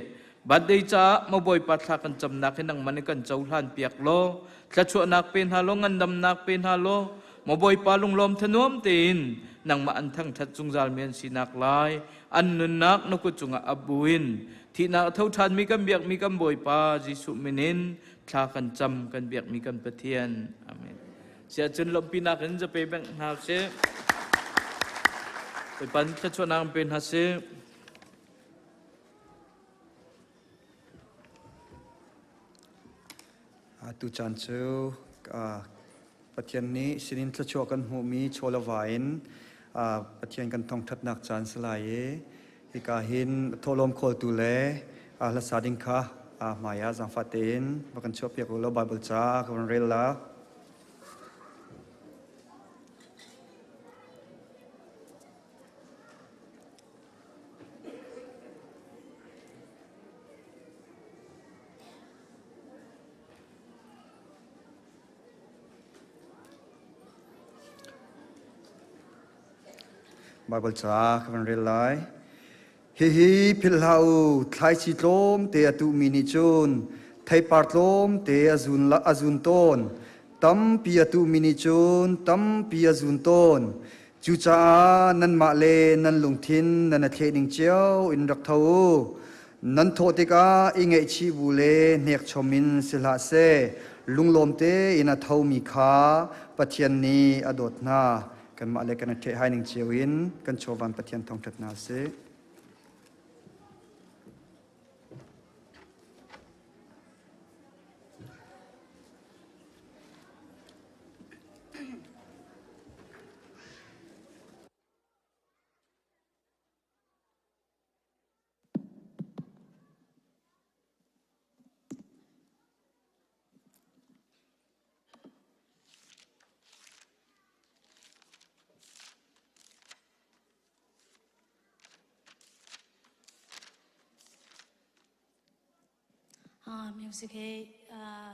birthday caah maw Bawipa thla kan camnak hi nangmah nih kan cohlan piak law thluachuahnak pe hna law ngandamnak pe hna law maw Bawipa lunglawm thanuam tein nangmah an thangṭhat zungzal mi an sinak lai an nunnak na kut cungah ap buin thihnak a tho ṭhanmi kan biakmi kan Bawipa Jesuh min in thla kan cam kan biakmi kan Pathian. Amen. Siah cun lawmhpinak in zape bengh hna usih. Bawipa nih thluachuahnak in pe hna sih. Tu caan cu Pathian nih sinin thluachuah kan hmuhmi chaw le va in Pathian kan thangṭhatnak caan si lai i hika hin thawhlawm khawltu le hlasa ding kha hmai ah zaangfah tein va kan chuahpiak u law Baibal ca ka van rel la. Baibal ca ka van rel lai. Hihi philh hlah u, thlaici tlawmte a tuhmi nih cun theipar tlawmte a zun tawn. Tampi a tuhmi nih cun tampi a zun tawn. Cucaah nanmah le nan lungthin nan a thleh ning cio in rak tho u. Nan thawh tikah i ngaihchih bu le hnekchom in si hlah seh, lunglawm tein a thomi kha Pathian nih a dawt hna. Kanmah le kan i ṭheh hai ning cio in kan chawvan Pathian thangṭhat hna sih. Music he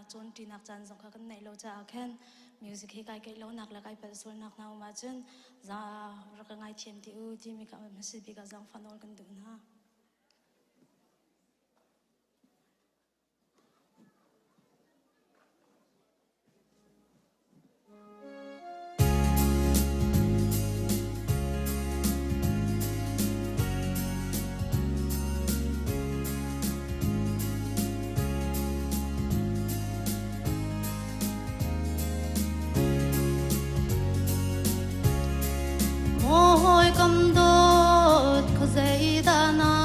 cawnṭinak caan zong kha kan neih lo caah khan music he kai keih lonak le kai palh sualnak hna um ahcun rak ka ngaithiam ti u timi kha hmasa bik ah zaangfah nawl kan duh hna. Maw hawikom dawt khuazei dah na.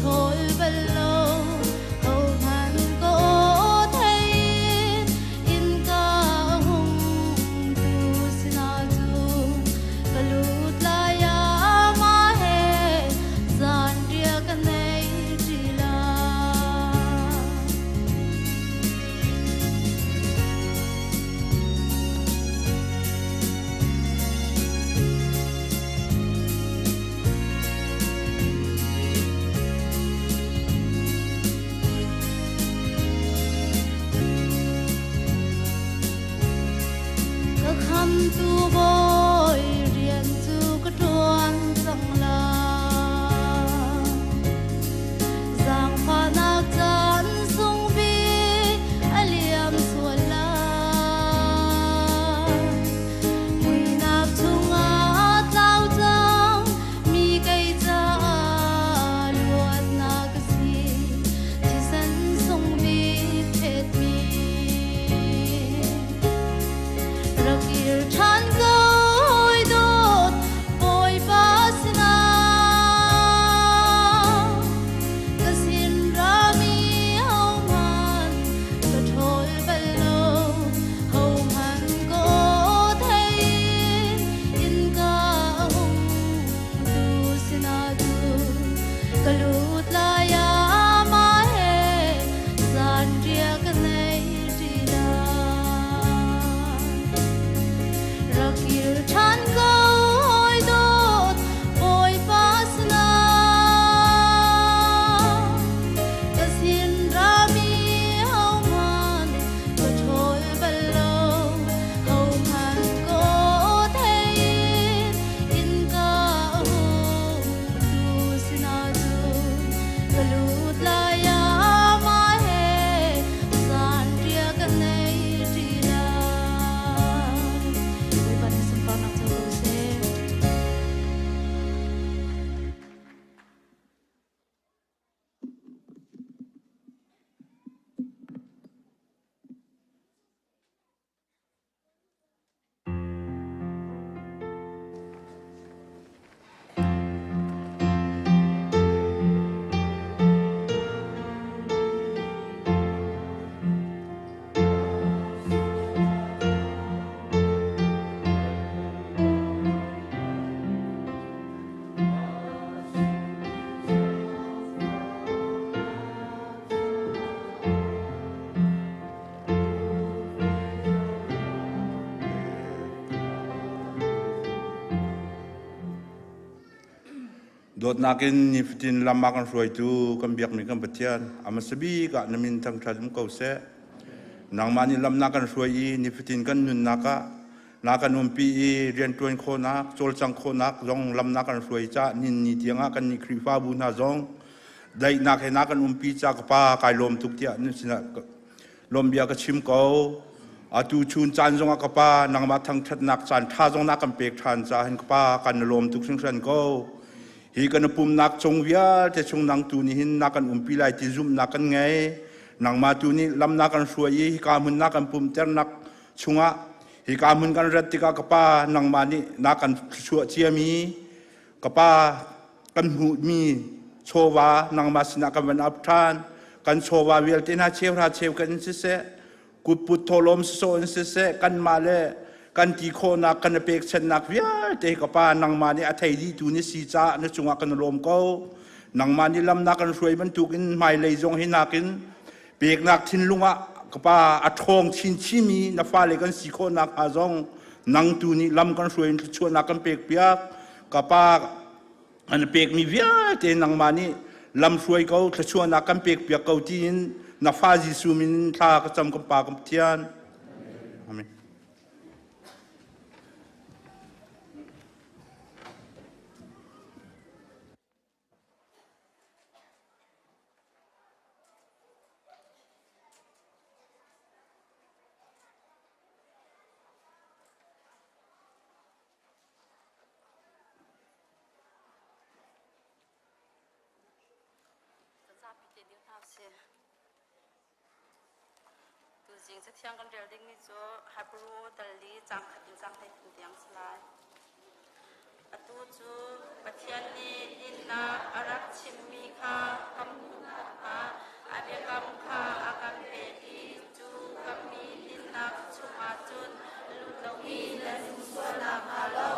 ṭhawl bal lo, hohmanh ka aw thei innka a hungtu sinah cun ka lut lai amah he zanriah ka nei ṭi lai. Ka khamtu Bawi rian cu ka ṭuan cang lai. Zaangfahnak caan sung bik a liam sual lai. Muihnak chungah tlau cang mi kei caah luatnak a si. Thisen sung bik thetmi. Rak kir ṭhan ko hawi dawt Bawipa sinah. Ka sin rami hohmanh ka ṭhawl bal lo, hohmanh ka aw thei innka a hungtu sinah cun ka lut lai amah he zanriah ka nei ṭi lai. Rak kir ṭhan ko hawi dawt Bawipa sinah. Ka sin rami hohmanh ka ṭhawl bal lo, hohmanh ka aw thei innka a hungtu sinah cun ka lut lai amah he zanriah ka nei ṭi lai. Bawipa nih sunparnak co ko seh. Dawtnak in nifatin lam ah kan hruaitu kan biakmi kan Pathian a hmasa bik ah na min thangṭhat um ko seh. Nangmah nih lam na kan hruai i nifatin kan nunnak ah na kan umpi i rianṭuan khawhnak, cawlcang khawhnak zong lam na kan hruai caah nin ni tiangah kan nih Khrihfabu hna zong daihnak he na kan umpi ca ka pa kai lawm tuk tiah na sinah lawmbia ka chim ko. Atu chun caan zongah ka pa nangmah thangṭhatnak caan ṭha zong na kan pek ṭhan caah hin ka pa kan na lawm tuk hringhran ko. Hi kan pumnak chung vialte chung nang tu nih hin na kan umpi lai ti zumhnak kan ngei. Nangmah tu nih lam na kan hruai i hika hmun na kan pumternak chungah hika hmun kan rat tikah ka pa nangmah nih na kan thluachuah ciami ka pa kan hmuhmi chawva nangmah sinah kan van ap ṭhan. Kan chawva vialte hna cheuhra cheu kan in siseh, kutput thawhlawm sisawh in siseh, kanmah le kan ti khawhnak kan i pekchanhnak vialte ka pa nangmah nih a thei dihtu ni si caah na cungah kan lawm ko. Nangmah nih lam na kan hruai bantukin hmailei zong hi nakin peknak thinlung ah ka pa a ṭhawng chinchinmi na fale kan si khawhnak hnga zong nang tu nih lam kan hruai in thluachuahnak kan pek piak. Ka pa an pekmi vialte nangmah nih lam hruai ko, thluachuahnak kan pek piak ko tiin na fa Jesuh min in thla ka cam kan pa kan Pathian. Amen. Zapi te dir hna usih. Tuzing cathiang kan rel dingmi cu Hebrew dal li cang khat in cang 13 tiang si lai. Atu Atu cu Pathian nih dinnak a rak chimmi kha kan hmuh nakhnga a biakam kha a kan pek i cu kammi dinnak chungah cun lut loin nan um sual nakhnga lo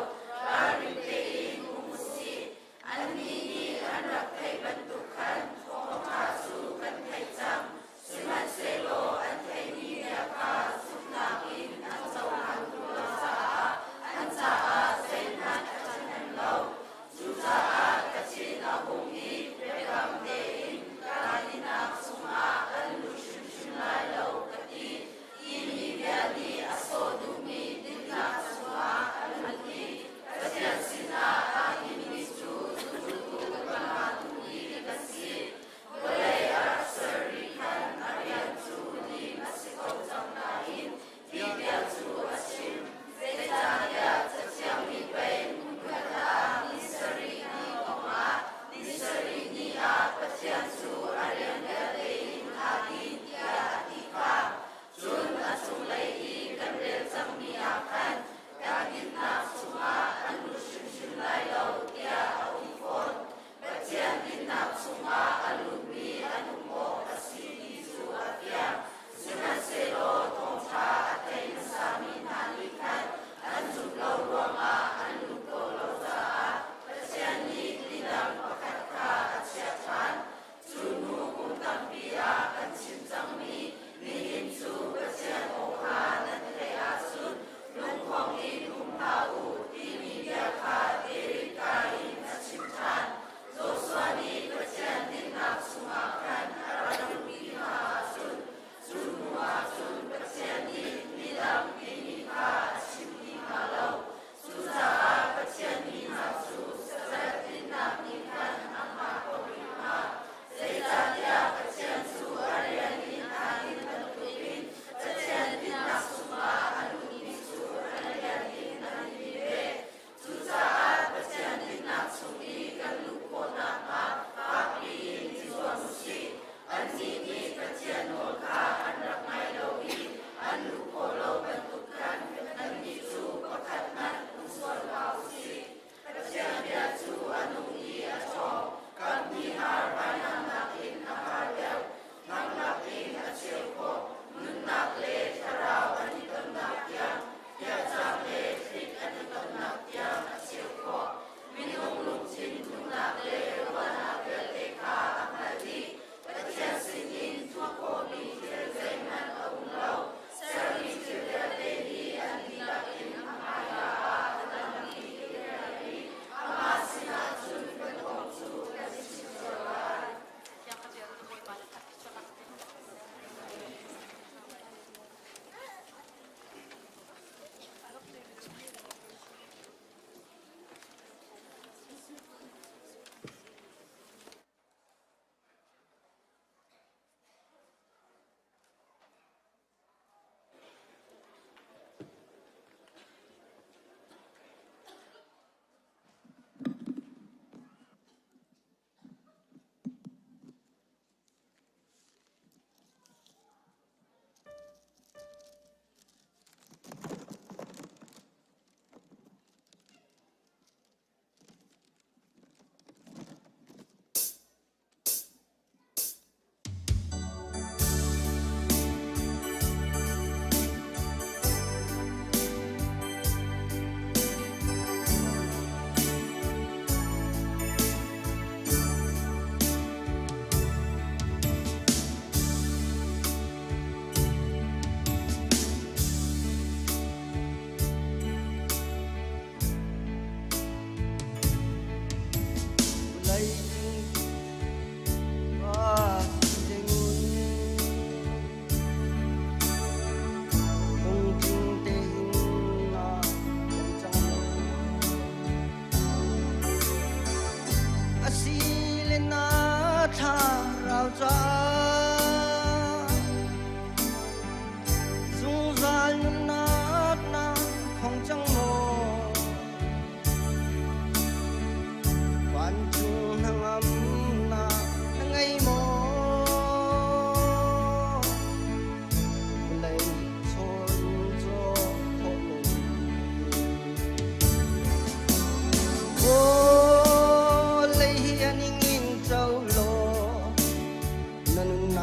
ralring tein um u sih. Annih nih an rak theih bantuk khan thawngṭha cu kan theih cang, sihmanhsehlaw an theihmi bia kha zumhnak in an cohlan duh lo caah an caah zeihmanh a ṭhahnem lo. Cucaah ka thin a hung i biakam tein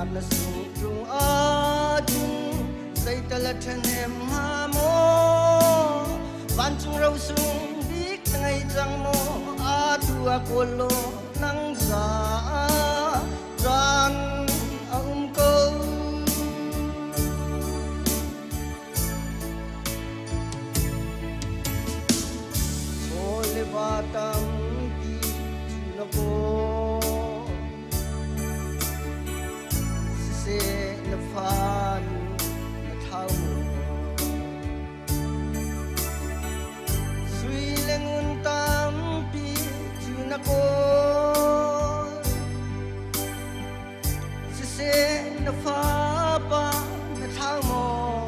nunnak na sung ṭung ahcun zeital a ṭhahnem hnga maw? Vancung ro sung bik na ngei cang maw? Atu ah kawl law nang caah caan a um ko. Chaw le va tampi cu na kawl. Siseh na fanu na thlau maw? Sui le ngun tampi cu na kawl. Siseh na fapa na thlau maw?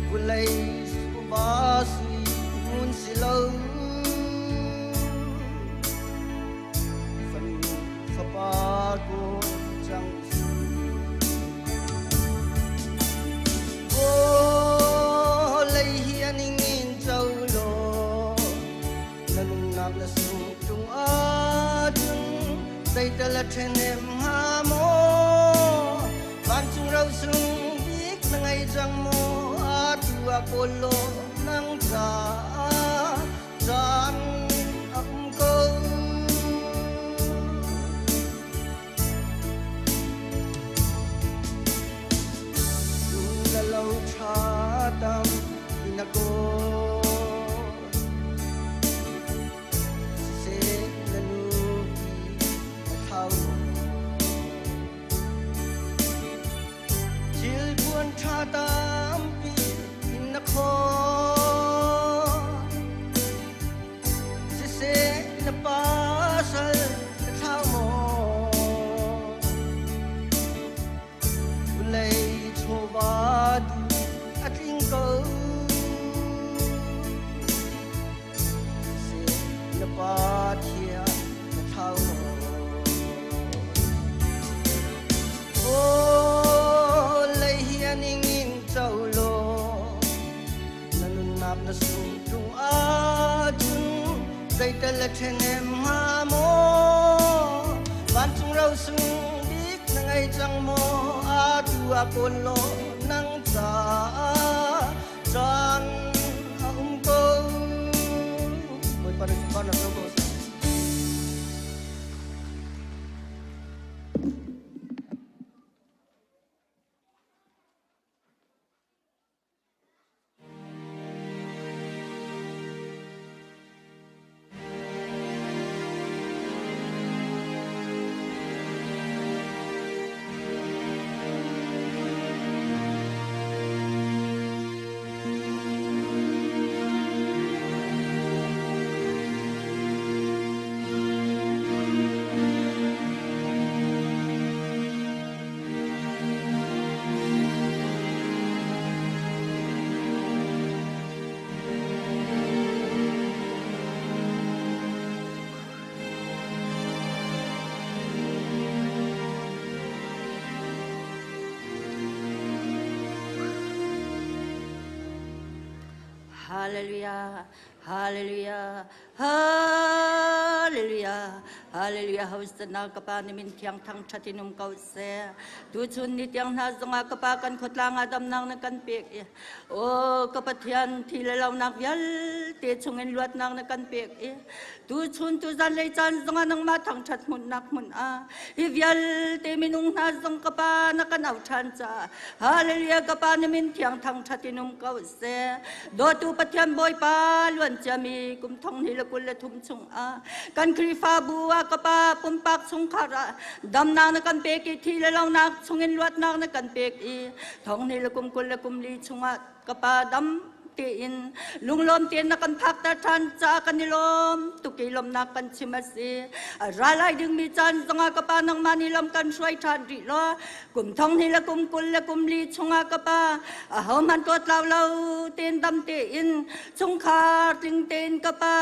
Vulei suba sui ngun si lo. Fanu fapa kawl cang si. Vawlei hi a ningin co law na nunnak na sung ṭung ahcun zeital a ṭhenem hnga maw? Vancung ro sung bik na ngei cang maw? Atu ah kawl law nang caah caan a um ko. Na lo ṭha tam in a kawl. Siseh na nupi na thlau. Thilpuan ṭha tampi in na khawn. Siseh na pasal na thlau maw? Vulei chawva duh a tling ko. Siseh na pa thian na thlau maw? Aw, lei hi a ningin co law na nunnak na sung ṭung ahcun zeital a ṭhenem hnga maw? Vancung ro sung bik na ngei cang maw? Atu ah kawl law nang caah caan a um ko. Bawipa na sunparnak ro ko seh. Hallelujah, hallelujah, Hallelujah. Hallelujah. Hosanna ka pa ni min thiang thang thatin um ko se. Tu chun ni tiang hna zongah ka pa kan khotlang ah damnak na kan pek i. O ka Pathian thi le lo nak vialte chungin luatnak na kan pek i. Tu chun tu zan lei caan zongah nangmah thangthat hmunnak hmun ah hi vialte minung hna zong ka pa na kan au ṭhan ca. Hallelujah ka pa na min thiang thangthat in um ko seh. Dawtu Pathian Bawipa luan ciami kum thong hnih le 23 chungah kan Khrihfabu ah ka pa pumpak chungkhar ah damnak na kan pek i thi le lonak chungin luatnak na kan pek i thong hnih le kum 24 chungah ka pa dam tein lunglawm tein na kan phakter ṭhan caah kan i lawm tuk i lawmnak kan chim a si. Ra lai dingmi caan zongah ka pa nangmah nih lam kan hruai ṭhan rih law kum thong hnih le kum 24 chungah ka pa ahohmanh tuatlau lo tein dam tein chungkhar tling tein ka pa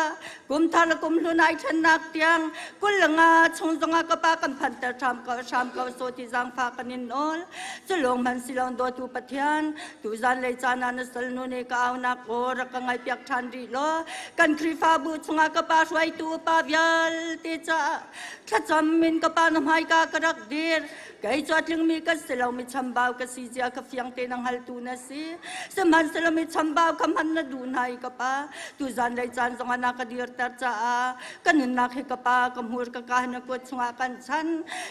kum thar le kum hlun ai ṭhennak tiang 25 chung zongah ka pa kan phanter ṭham ko hram ko so ti zaangfah kan in nawl. Culung hman silong dawtu Pathian, tuzan lei caan ah na salnu nih ka au nak aw rak ka ngaihpiak ṭhan rih law kan Khrihfabu chungah ka pa hruaitu upa vialte caah thlacam in ka pa na hmaika ka rak dir. Kei cu a tlingmi ka si lo, mi chambau ka si zia ka fiang te na hngaltu na si. Sihmanhsehlaw mi chambau kha hman na duh hna i ka pa, tu zanlei caan zongah na ka dirter caah ka nunnak hi ka pa ka hmur ka ka na kut chungah kan chan.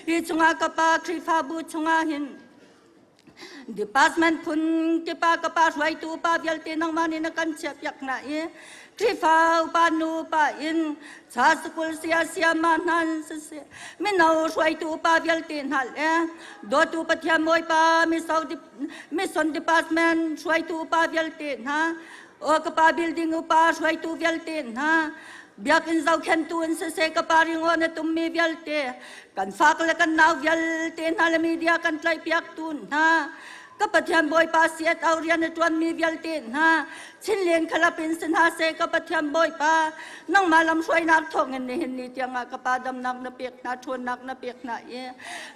Hi chungah ka pa Khrihfabu chungah hin department phun kipa ka pa hruaitu pa vialte nangmah nih na kan chiahpiak hna i Khrihfa upa nu pa in cha sukul sia siama hna siseh mino hruaitu upa vialte hna le dawtu Pathian Bawipa mission department hruaitu upa vialte hna o ka pa building upa hruaitu vialte hna biakinn zohkhentu in siseh ka pa ringawn a tummi vialte kan fak le kan nau vialte hna le media kan tlaihpiaktu hna ka Pathian Bawipa siat au rian a ṭuanmi vialte hna Chinlen khalap in si hna seh ka Pathian Bawipa nangmah lamhruainak thawngin nihin ni tiangah ka pa damnak na pek hna ṭhawnnak na pek hna i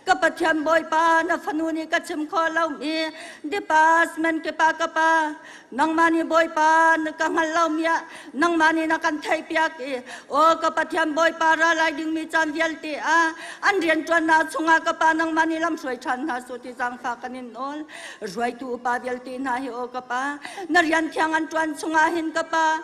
ka Pathian Bawipa na fanu nih ka chim khawh lomi department ke pa ka pa nangmah nih Bawipa na ka hngal lomi ah nangmah nih na kan theihpiak i aw ka Pathian Bawipa ra lai dingmi caan vialte ah an rianṭuannak chungah ka pa nangmah nih lamhruai ṭhan hna su ti zaangfah kan in nawl ruaitu upa vialte hna hi aw ka pa na rian thiang an ṭuan chungah hin ka pa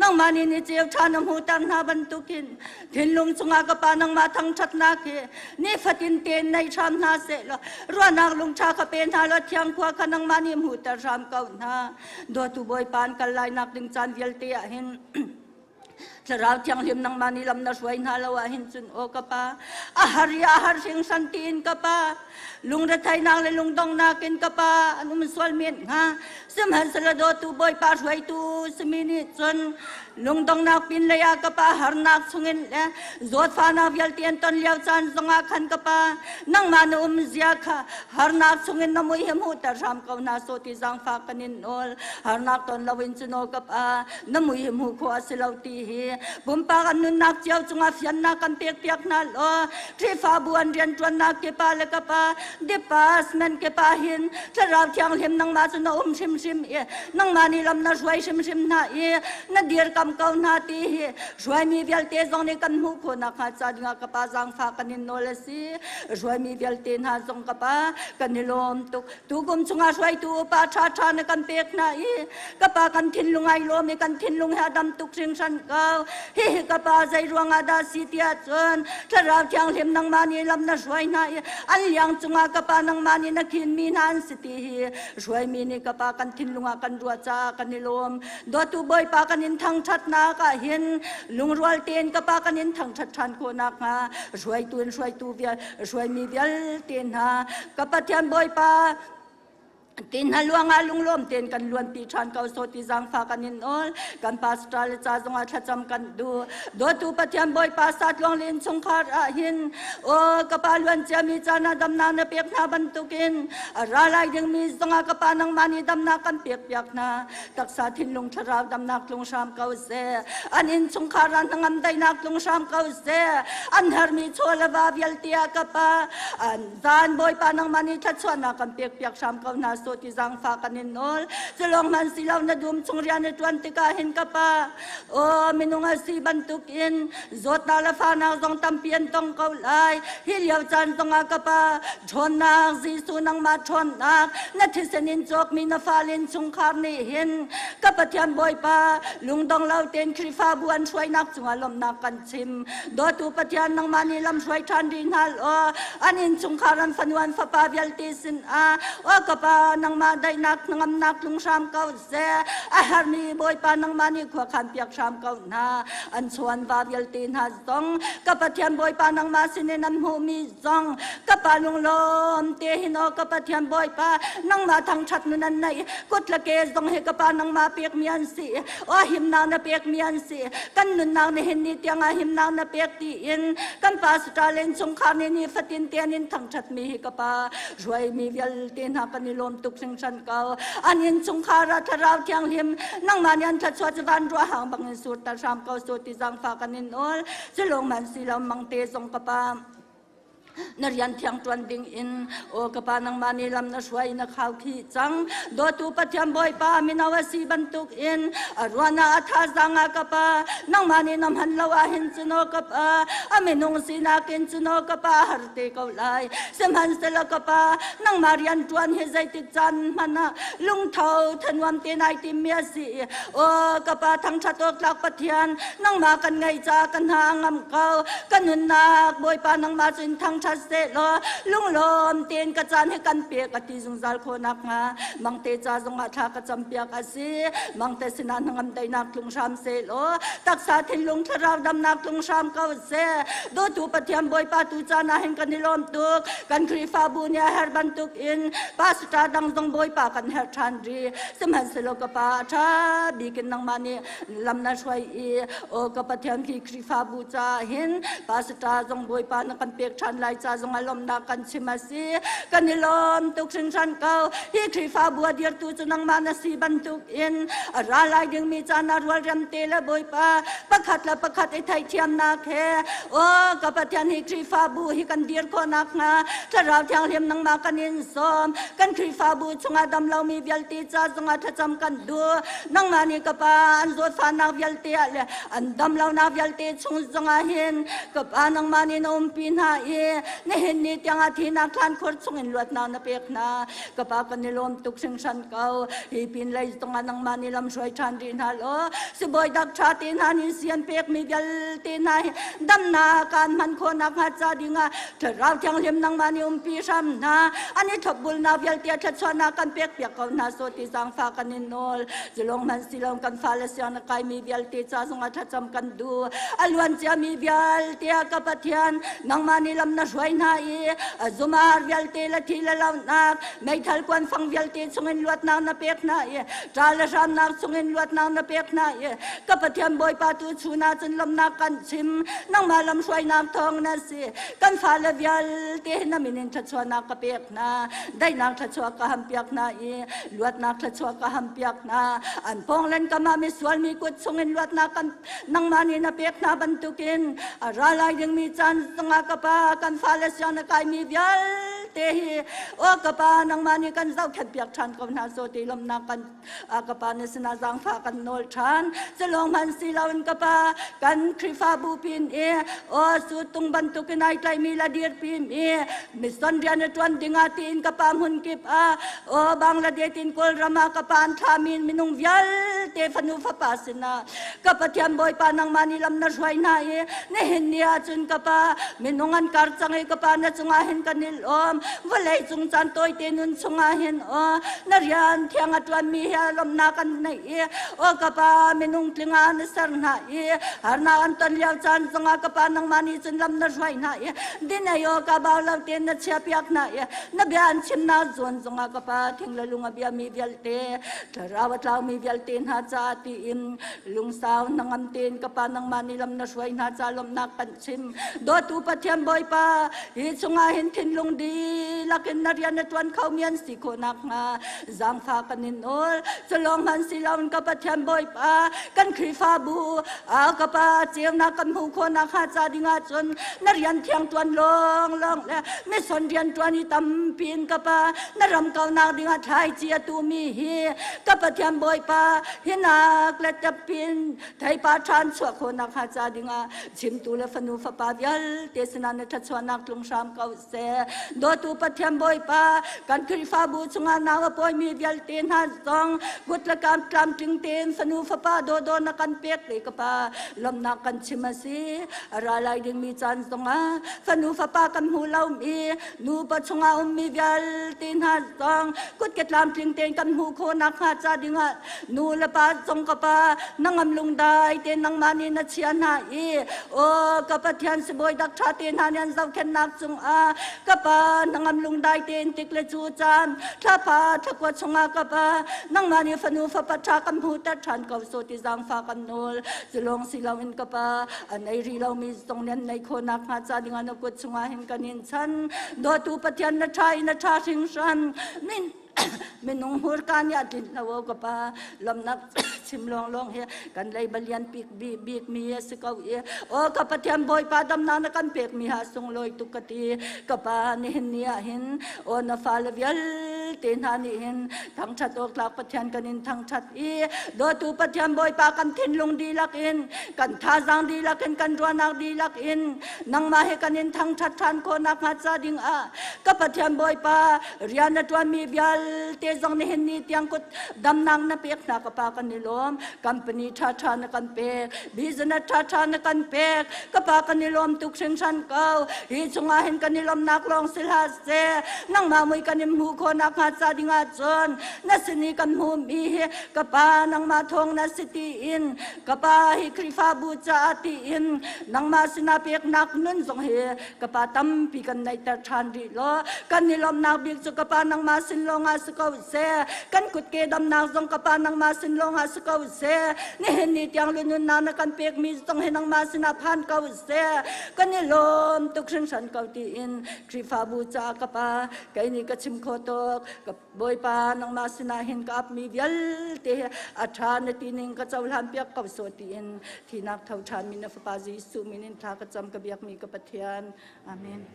nangmah nih ni ceu ṭha na hmuhter hna bantukin thinlung chungah ka pa nangmah thangṭhatnak hi nifatin tein nei hram hna seh law ruahnak lungṭha kha pe hna law thiang khua kha nangmah nih hmuhter hram ko hna dawtu Bawipa an kal lainak ding caan vialte ah hin Thlarau Thianghlim nangmah nih lam na hruai hna lo ah hin cun aw ka pa a har i a har hringhran tiin ka pa lungretheinak le lungdonghnak in ka pa an um sual men hnga sihmanhsehlaw dawtu Bawipa hruaitu simi nih cun lungdonghnak pin lei ah ka pa harnak chungin le zawtfahnak vialte an ton lio caan zongah khan ka pa nangmah na um zia kha harnak chungin na mui hi hmuhter hram ko hna sawh ti zaangfah kan in nawl harnak ton loin cun aw ka pa na mui hi hmuh khawh a si lo ti hi pumpak an nunnak cio cungah fiannak kan pek piak hna law Khrihfabu an rianṭuannak ke pa le ka pa department ke pa hin Thlarau Thianghlim nangmah cu na um hrimhrim i nangmah nih lam na hruai hrimhrim hna i na dirkam ko hna ti hi hruaimi vialte zong nih kan hmuh khawh nakhnga ca dingah ka pa zaangfah kan in nawl a si hruaimi vialte hna zong ka pa kan i lawm tuk Tukum chungah hruaitu upa ṭhaṭha na kan pek hna i ka pa kan thinlung ai lawm i kan thinlung he a dam tuk hringhran ko. Hihi ka pa zei ruangah dah si tiah cun Thlarau Thianghlim nangmah nih lam na hruai hna i an liang cungah ka pa nangmah nih na khinmi hna an si ti hi hruaimi nih ka pa kan thinlung ah kan ruah caah kan i lawm. Dawtu Bawipa kan in thangṭhatnak ah hin lungrual tein ka pa kan in thangṭhat ṭhan khawh nakhnga hruaitu in hruaitu vial hruaimi vialte hna ka Pathian Bawipa tin hna luangah lunglawm tein kan luanpi ṭhan ko so ti zaangfa kan in nawl kan pastor le ca zongah thlacam kan duh dawtu Pathian Bawipa satluang le innchungkhar ah hin aw ka pa luan ciami caan ah damnak na pek hna bantukin a ra lai dingmi zongah ka pa nangmah nih damnak kan pek piak hna taksa thinlung thlarau damnak tlung hram ko seh an innchungkhar ah hnangam daihnak tlung hram ko seh an hermi chaw le va vialte ah ka pa an zan Bawipa nangmah nih thluachuahnak kan pek piak hram ko hna sawh ti zaangfah kan in nawl culong hman si lo na dum chung rian na ṭuan tikah hin ka pa aw minung a si bantukin zawtnak le fahnak zong tampi an tong ko lai hi lio caan zongah ka pa ṭhawnnak Jesuh nangmah ṭhawnnak na thisen in cawkmi na fale in chungkhar nih hin ka Pathian Bawipa lungdong lo tein Khrihfabu an hruainak cungah lawmhnak kan chim dawtu Pathian nangmah nih lam hruai ṭhan rih hna law an innchungkhar an fanu an fapa vialte sinah aw ka pa nangmah daihnak hnangamnak tlung hram ko seh a herhmi Bawipa nangmah nih khua khan piak hram ko hna an chuan va vialte hna zong ka Pathian Bawipa nangmah sinin an hmuhmi zong ka pa lunglawm te hin aw ka Pathian Bawipa nangmah thangṭhat nun an neih kut le ke zong hi ka pa nangmah pekmi an si aw himnak na pekmi an si kan nunnak nihin ni tiangah himnak na pek tiin kan pastor le innchungkhar nih nifatin te an in thangṭhatmi hi ka pa hruaimi vialte hna kan i lawm tuk hringhran ko an innchungkhar ah thlarau thianghlim nangmah nih an thluachuah cu van ruah hang bangin surter hram ko su ti zaangfah kan in nawl culong man si lo mangte zong ka pa. Na rian thiang ṭuan ding in aw ka pa, nangmah nih lam na hruai, na khau khih cang. Dawtu Pathian Bawipa, mino a si bantuk in a ruahnak, a thazaang ah ka pa, nangmah nih na hman lo ahhin cun aw ka pa, a minung sinak in cun aw ka pa, a har te ko lai. Sihmanhsehlaw ka pa, nangmah rian ṭuan hi zeitik caan hmanh ah lungtho thanuam te nai timmi a si. Aw ka pa, thangṭhat awk tlak Pathian nangmah kan ngeih caah ka hna a ngam ko. Ka nunnak Bawipa nangmah cu in thangṭhat sehlaw lunglawm tein ka caan hi kan pek a ti zungzal khawh nakhnga Mangte ca zongah thla ka campiak a si. Mangte sinah hnangam daihnak tlung hram sehlaw taksa, thinlung, thlarau damnak tlung hram ko seh. Dawtu Pathian Bawipa, tu caan ah hin kan i lawm tuk. Kan Khrihfabu nih a herh bantuk in pastor dang zong Bawipa kan herh ṭhan rih. Sihmanhsehlaw ka Pa, a ṭha bik in nangmah nih lam na hruai i aw ka Pathian, khi Khrihfabu caah hin pastor zong Bawipa na kan pek ṭhan lai ca zong a lawmnak kan chim a si. Kan i lawm tuk hringhran ko. Hi Khrihfabu a dirtu cu nangmah na si bantuk in a ra lai dingmi caan ah rualrem te le Bawipa pakhat le pakhat i theihthiamnak he aw ka Pathian, hi Khrihfabu hi kan dir khawh nakhnga Thlarau Thianghlim nangmah kan in sawm. Kan Khrihfabu chungah dam lomi vialte ca zongah thlacam kan duh. Nangmah nih ka Pa, an zawtfahnak vialte ah le an dam lonak vialte chung zongah hin ka Pa, nangmah nih na umpi hna i nihin ni tiangah thihnak thlan khur chungin luatnak na pek hna. Ka Pa, kan i lawm tuk hringhran ko. Hi pin lei zongah nangmah nih lam hruai ṭhan rih hna law sibawi dak ṭha te hna nih sian pekmi vialte hna hi damnak aan hman khawh nakhnga ca dingah Thlarau Thianghlim nangmah nih umpi hram hna. An i thlopbulnak vialte thluachuahnak kan pek piak ko hna so ti zaangfah kan in nawl. Zulong hmanh silong kan fale siang na kaimi vialte ca zongah thlacam kan duh. A luan ciami vialte ah ka Pathian, nangmah nih lam na hruai hna i a zumar vialte le thi le lonak meithal kuanfang vialte chungin luatnak na pek hna i ṭa le hramnak chungin luatnak na pek hna i ka Pathian Bawipa, tu chun ah cun lawmhnak kan chim. Nangmah lamhruainak thawng na si. Kan fale vialte na min in thluachuahnak ka pek hna. Daihnak thluachuah ka hampiak hna i luatnak thluachuah ka hampiak hna. An pawng len kam ah misual mi kut chungin luatnak kan nangmah nih na pek hna bantukin a ra lai dingmi caan zongah ka Pa, kan fale siang na kaimi vialte hi aw ka Pa, nangmah nih kan zohkhenh piak ṭhan ko hna so ti lawmhnak kan ka Pa, na sinah zaangfah kan nawl ṭhan. Culawng hmanh si loin ka Pa, kan Khrihfabu pin i aw tung bantukin ai tlaihmi la dirpi mi mission rian a ṭuan dingah tiin ka Pa, hmun kip ah aw Bangladesh in Kawlram ah ka Pa an thlahmi minung vialte fanu fapa sinah ka Pathian Bawipa, nangmah nih lam na hruai hna i nihin ni ah cun ka Pa, minung an kar cang i ka Pa, na cungah hin kan i lawm. Vawlei cung caan tawite nun chungah hin aw na rian thiang a ṭuanmi he lawmhnak kan neih i aw ka Pa, minung tling ah na ser hna i harnak an ton lio caan zongah ka Pa, nangmah nih cun lam na hruai hna i dinei aw ka bau lo tein na chiahpiak hna i na bia an chimnak zawn zongah ka Pa, thing le lung a biami vialte, thlarau a tlaumi vialte hna caah tiin lungsau hnangam tein ka Pa, nangmah nih lam na hruai hna ca lawmhnak kan chim. Dawtu Pathian Bawipa, hi chungah hin thinlung dihlak in na rian na ṭuan khomi an si khawh nakhnga zaangfah kan in nawl. Culawng hmanh si loin ka Pathian Bawipa, kan Khrihfabu ka Pa, ceunak kan hmuh khawh nakhnga ca dingah cun na rian thiang ṭuan lawnglawng le mission rian ṭuan i tampi in ka Pa, na ram kaunak dingah thlaici a tumi hi ka Pathian Bawipa, hinak le tappin theipa ṭhan chuah khawh nakhnga ca dingah chimtu le fanu fapa vialte sinah na thluachuahnak tlung hram ko seh. Dawtu Pathian Bawipa, kan Khrihfabu chungah nau a pawimi vialte hna zong kut le kam tlamtling tein fanu fapa dawdawh na kan pek le ka Pa, lawmhnak kan chim a si. A ra lai dingmi caan zongah fanu fapa kan hmu lomi nupa chungah ummi vialte hna zong kut ke tlamtling tein kan hmuh khawh nakhnga ca dingah nu le pa zong ka Pa, nangam lungdai te nangmah nih na chia hna i aw ka Pathian, sibawi dak ṭha te hna nih an zohkhenhnak cungah ka Pa, nangam lungdai tein tik le cu caan thlapa thlakua chungah ka Pa, nangmah nih fanu fapa ṭha kan hmuhter ṭhan ko so ti zaangfah kan nawl. Culawng si loin ka Pa, a nei rih lomi zong nih an nei khawh nakhnga ca dingah na kut chungah hin kan in chan. Dawtu Pathian, na ṭha i na ṭha hringhran. Min Minung hmurka nih a tlinh lo ka pa. Lawmhnak chim lawnglawng hi kan lei balian bik bik mi a si ko i aw ka Pathian Bawipa damnak na kan pek mi ha sunglawi tuk ka ti. Ka pa, nihin ni ah hin aw na fale vialte hna nih hin thangṭhat awk tlak Pathian kan in thangṭhat i dawtu Pathian Bawipa, kan thinlung dihlak in, kan thazaang dihlak in, kan ruahnak dihlak in nangmah he kan in thangṭhat ṭhan khawh nakhnga ca ding ah ka Pathian Bawipa, rian na ṭuanmi vialte zong nihin ni tiang kut damnak na pek hna. Ka pa, kan i lawm. Company ṭhaṭha na kan pek, business ṭhaṭha na kan pek. Ka pa, kan i lawm tuk hringhran ko. Hi chungah hin kan i lawmnak lawng si hlah seh, nangmah mui kan in hmuh khawh nakhnga ca dingah cun na sin i kan hmuhmi hi, ka pa, nangmah thawng na si tiin, ka pa, hi Khrihfabu caah tiin nangmah sinah peknak nun zong hi, ka pa, tampi kan neihter ṭhan rih law kan i lawmhnak bik cu, ka pa, nangmah sin lawngah si ko seh. Kan kutke damnak zong, ka pa, nangmah sin lawngah si ko seh. Nihin ni tiang lununnak na kan pekmi zong hi nangmah sinah phan ko seh. Kan i lawm tuk hringhran ko tiin Khrihfabu caah, ka pa, kei nih ka chim kho tuk ka Bawipa, nangmah sinah hin ka apmi vialte hi a ṭha na ti ning ka cohlan piak ko sawh tiin thinak tho ṭhanmi na Fapa Jesuh min in thla ka cam, ka biakmi ka Pathian. Amen.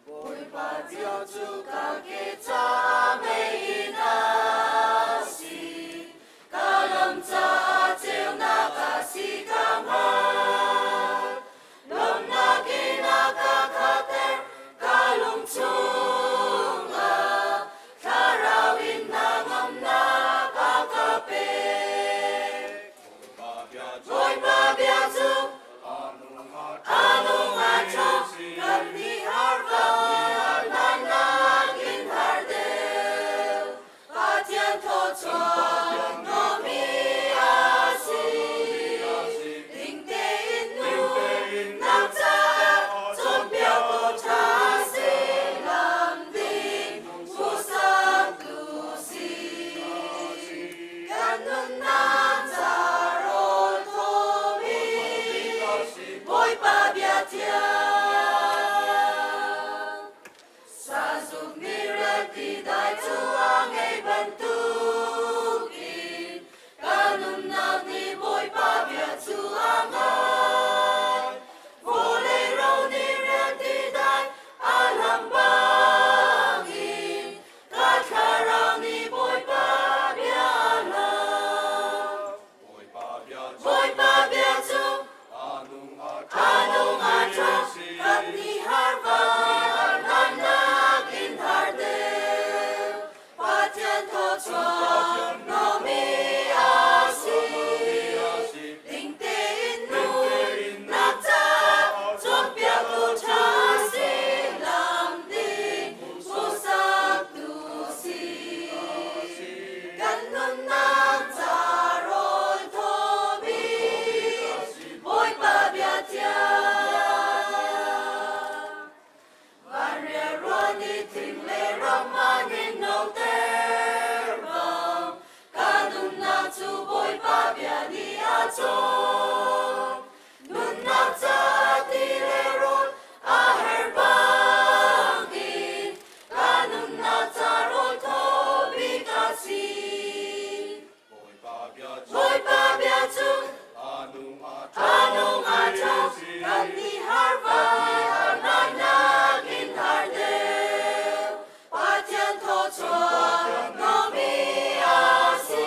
Bawipa cio cu ka ke caah mei a si, ka lam caah ceunak a si ka hngalh. Lawmhnak in a ka khatter, ka lung chungah thlarau in hnangamnak a ka pek. Bawipa bia cu a nung a ṭha, kan nih har vannak in har deuh. Pathian thawchuah hnawhmi a si. Ding tein nunnak caah cawnpiaktu ṭha si, lam ding hmuhsaktu si. Kan nunnak ca rawl thawmi Bawipa bia thiang. Sazuk nih rialti dai cu a ngei bantukin ka nunnak nih Bawipa bia cu a ngai. Vawlei ro nih rialti dai a hlam bangin ka thlarau nih Bawipa bia a hlam. Bawipa bia cu a nung a ṭha, kan nih har vannak in har deuh. Pathian thawchuah hnawmi a si. Ding tein nunnak caah cawnpiaktu ṭha si, lam ding hmuhsaktu si. Kan nunnak ca rawl thawmi Bawipa bia thiang. Van rianruan i thing le ram an in noter bang, ka nunnak cu Bawipa bia nih a cawm. Nunnak caah ti le rawl a herh bangin ka nunnak ca rawl thaw bik a si. Bawipa bia cu a nung a ṭha, kan nih har vannak in har deuh. Pathian thawchuah hnawmi a si.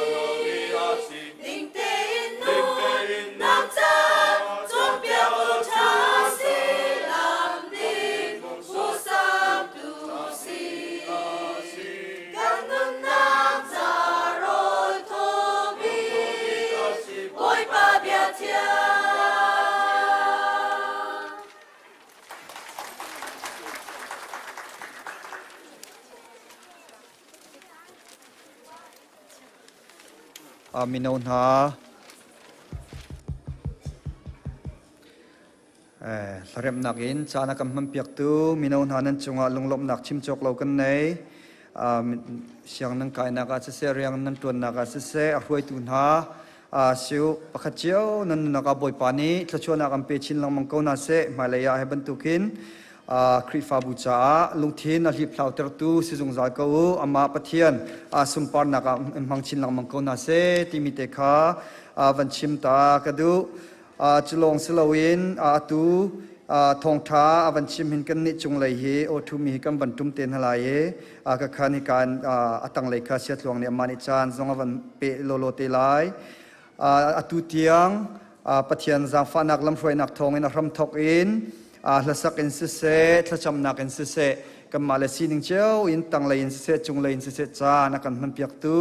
Ding tein nunnak ca Mino hna hlaremnak in caan a kan hmanpiaktu mino hna nan cungah lunglawmhnak chim cawk lo kan nei. Siang nan kainak ah siseh, riang nan ṭuannak ah siseh, a hruaitu hna siu pakhat cio nan nunnak ah Bawipa nih thluachuahnak an pe chin lengmang ko hna seh. Hmailei ah hi bantukin Khrihfabu caah lungthin a hliphlautertu si zungzal ko u. Amah Pathian sunparnak ah hmang chin lengmang ko hna seh timi te kha van chim ta ka duh. Cu lawng si loin atu thawngṭha a van chim hin kan nih cunglei hi awṭhumi hi kan van ṭum te hna lai i ka khan hi kan a tanglei kha siatluang nih amah nih caan zong a van pe lawlaw te lai. Atu tiang Pathian zaangfahnak lamhruainak thawngin a hramthawk in hlasak in siseh, thlacamnak in siseh, kanmah le sining cio in tanglei in siseh, cunglei in siseh caan a kan hmanpiaktu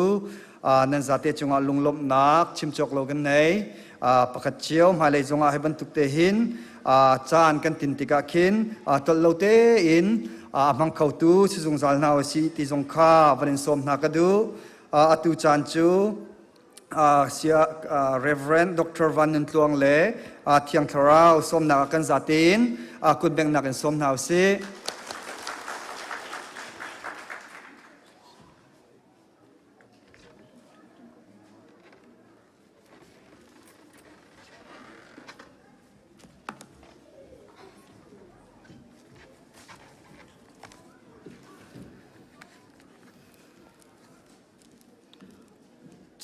nan zate cungah lunglawmhnak chim cawk lo kan nei. Pakhat cio hmailei zongah hi bantuk te hin caan kan tin tikah khin tolh lo tein a hmang khotu si zungzal hna usih ti zong kha van in sawm hna ka duh. Atu caan cu sia Reverend Dr. Van Nun Tluang le Thiang Thlarau sawmnak ah kan zatein kutbengnak in sawm hna usih.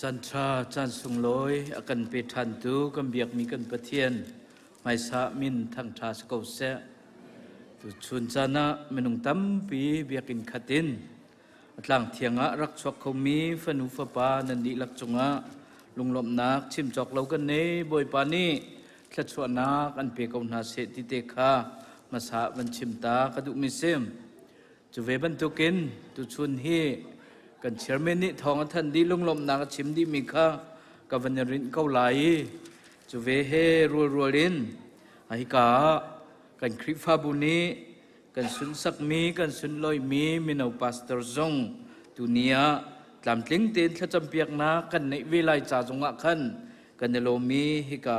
Caan ṭha, caan sunglawi a kan pe ṭhantu kan biakmi kan Pathian hmaisa min thangṭha si ko seh. Tuchun caan ah minung tampi biakinn khat in a tlang thiang ah rak chuak khomi fanu fapa nan dihlak cungah lunglawmhnak chim cawk lo kan nei. Bawipa nih thluachuahnak an pe ko hna seh ti te kha hmasa van chim ta ka duhmi si. Cu ve bantukin tuchun hi kan chairman nih thawng a thanh dih lunglawmhnak a chim dihmi kha ka van i rinh ko lai i cu ve he rualrual in hika ah kan Khrihfabu nih kan sunsakmi kan sunlawihmi mino pastor zong tuni ah tlamtling tein thlacampiaknak kan neih ve lai ca zongah khan kan i lawm i hika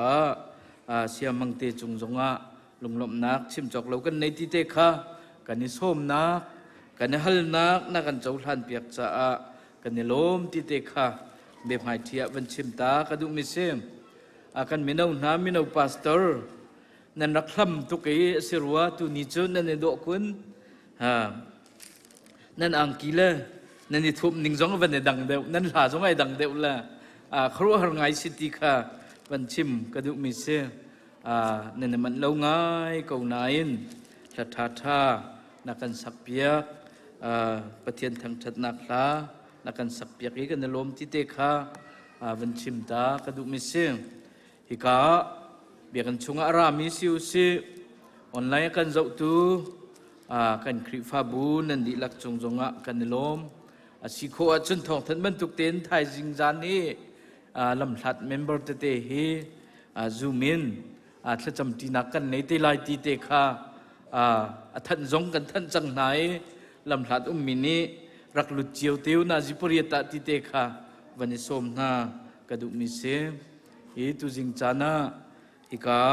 ah siamang te cung zongah lunglawmhnak chim cawk lo kan nei ti te kha kan i sawmnak kan i halnak na kan cohlan piak caah kan i lawm ti te kha biahmaiṭhi ah van chim ta ka duhmi si. A kan mino hna mino pastor nan rak hlam tuk i a si rua tu ni cu nan i dawh kun ha nan angki le nan i thuam ning zong van i dang deuh nan hla zong ai dang deuh le a khuaruahhar ngai si ti kha van chim ka duhmi si. Nan i manh lo ngai ko nain hla ṭhaṭha na kan sakpiak Pathian thangṭhatnak hla na kan sakpiak i kan i lawm ti te kha van chim ta ka duhmi si. Hika ah biakinn chungah a rami si u sih online a kan zohtu kan Khrihfabu nan dihlak cung zongah kan i lawm. A si khawh ahcun thawngthanh bantuk tein thaizing zan hi lamhlat member tete hi Zoom in thlacam ṭinak kan nei te lai ti te kha a thanh zong kan thanh cang hna i lamhlat ummi nih rak lut cio teu na zipariat ah ti te kha van i sawm hna ka duhmi si. Hi tuzing caan ah hika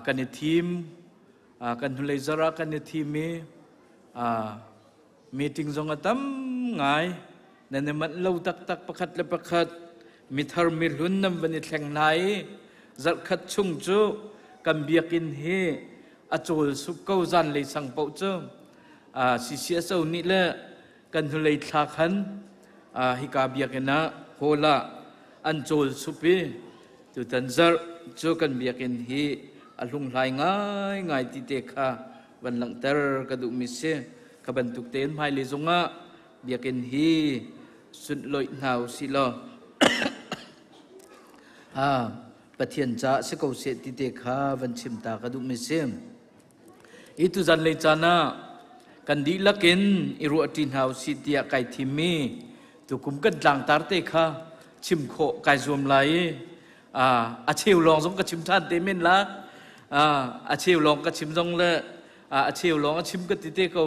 kan i thim kan hnulei zarh ah kan i thim i meeting zong a tam ngai nan i manh lo taktak pakhat le pakhat mithar mihlun nan van i thleng hna i zarhkhat chung cu kan biakinn hi a cawl sup ko zanlei sang paoh cu CCSO nih le kan hnulei thla khan hika biakinn ah hall ah an cawl sup i tutan zarh cu kan biakinn hi a hlunghlai ngaingai ti te kha van langhter ka duhmi si. Kha bantuk tein hmailei zongah biakinn hi sunhlawih hna u sih law Pathian caah si ko seh ti te kha van chim ta ka duhmi si. Hi tuzan lei caan ah kan dihlak in i ruahṭi hna u sih tiah kai thimmi tukum kan tlangtar te kha chim khawh kai zuam lai i a cheu lawng zong ka chim ṭhan te men la a cheu lawng ka chim zong le a cheu lawng a chim ka ti te ko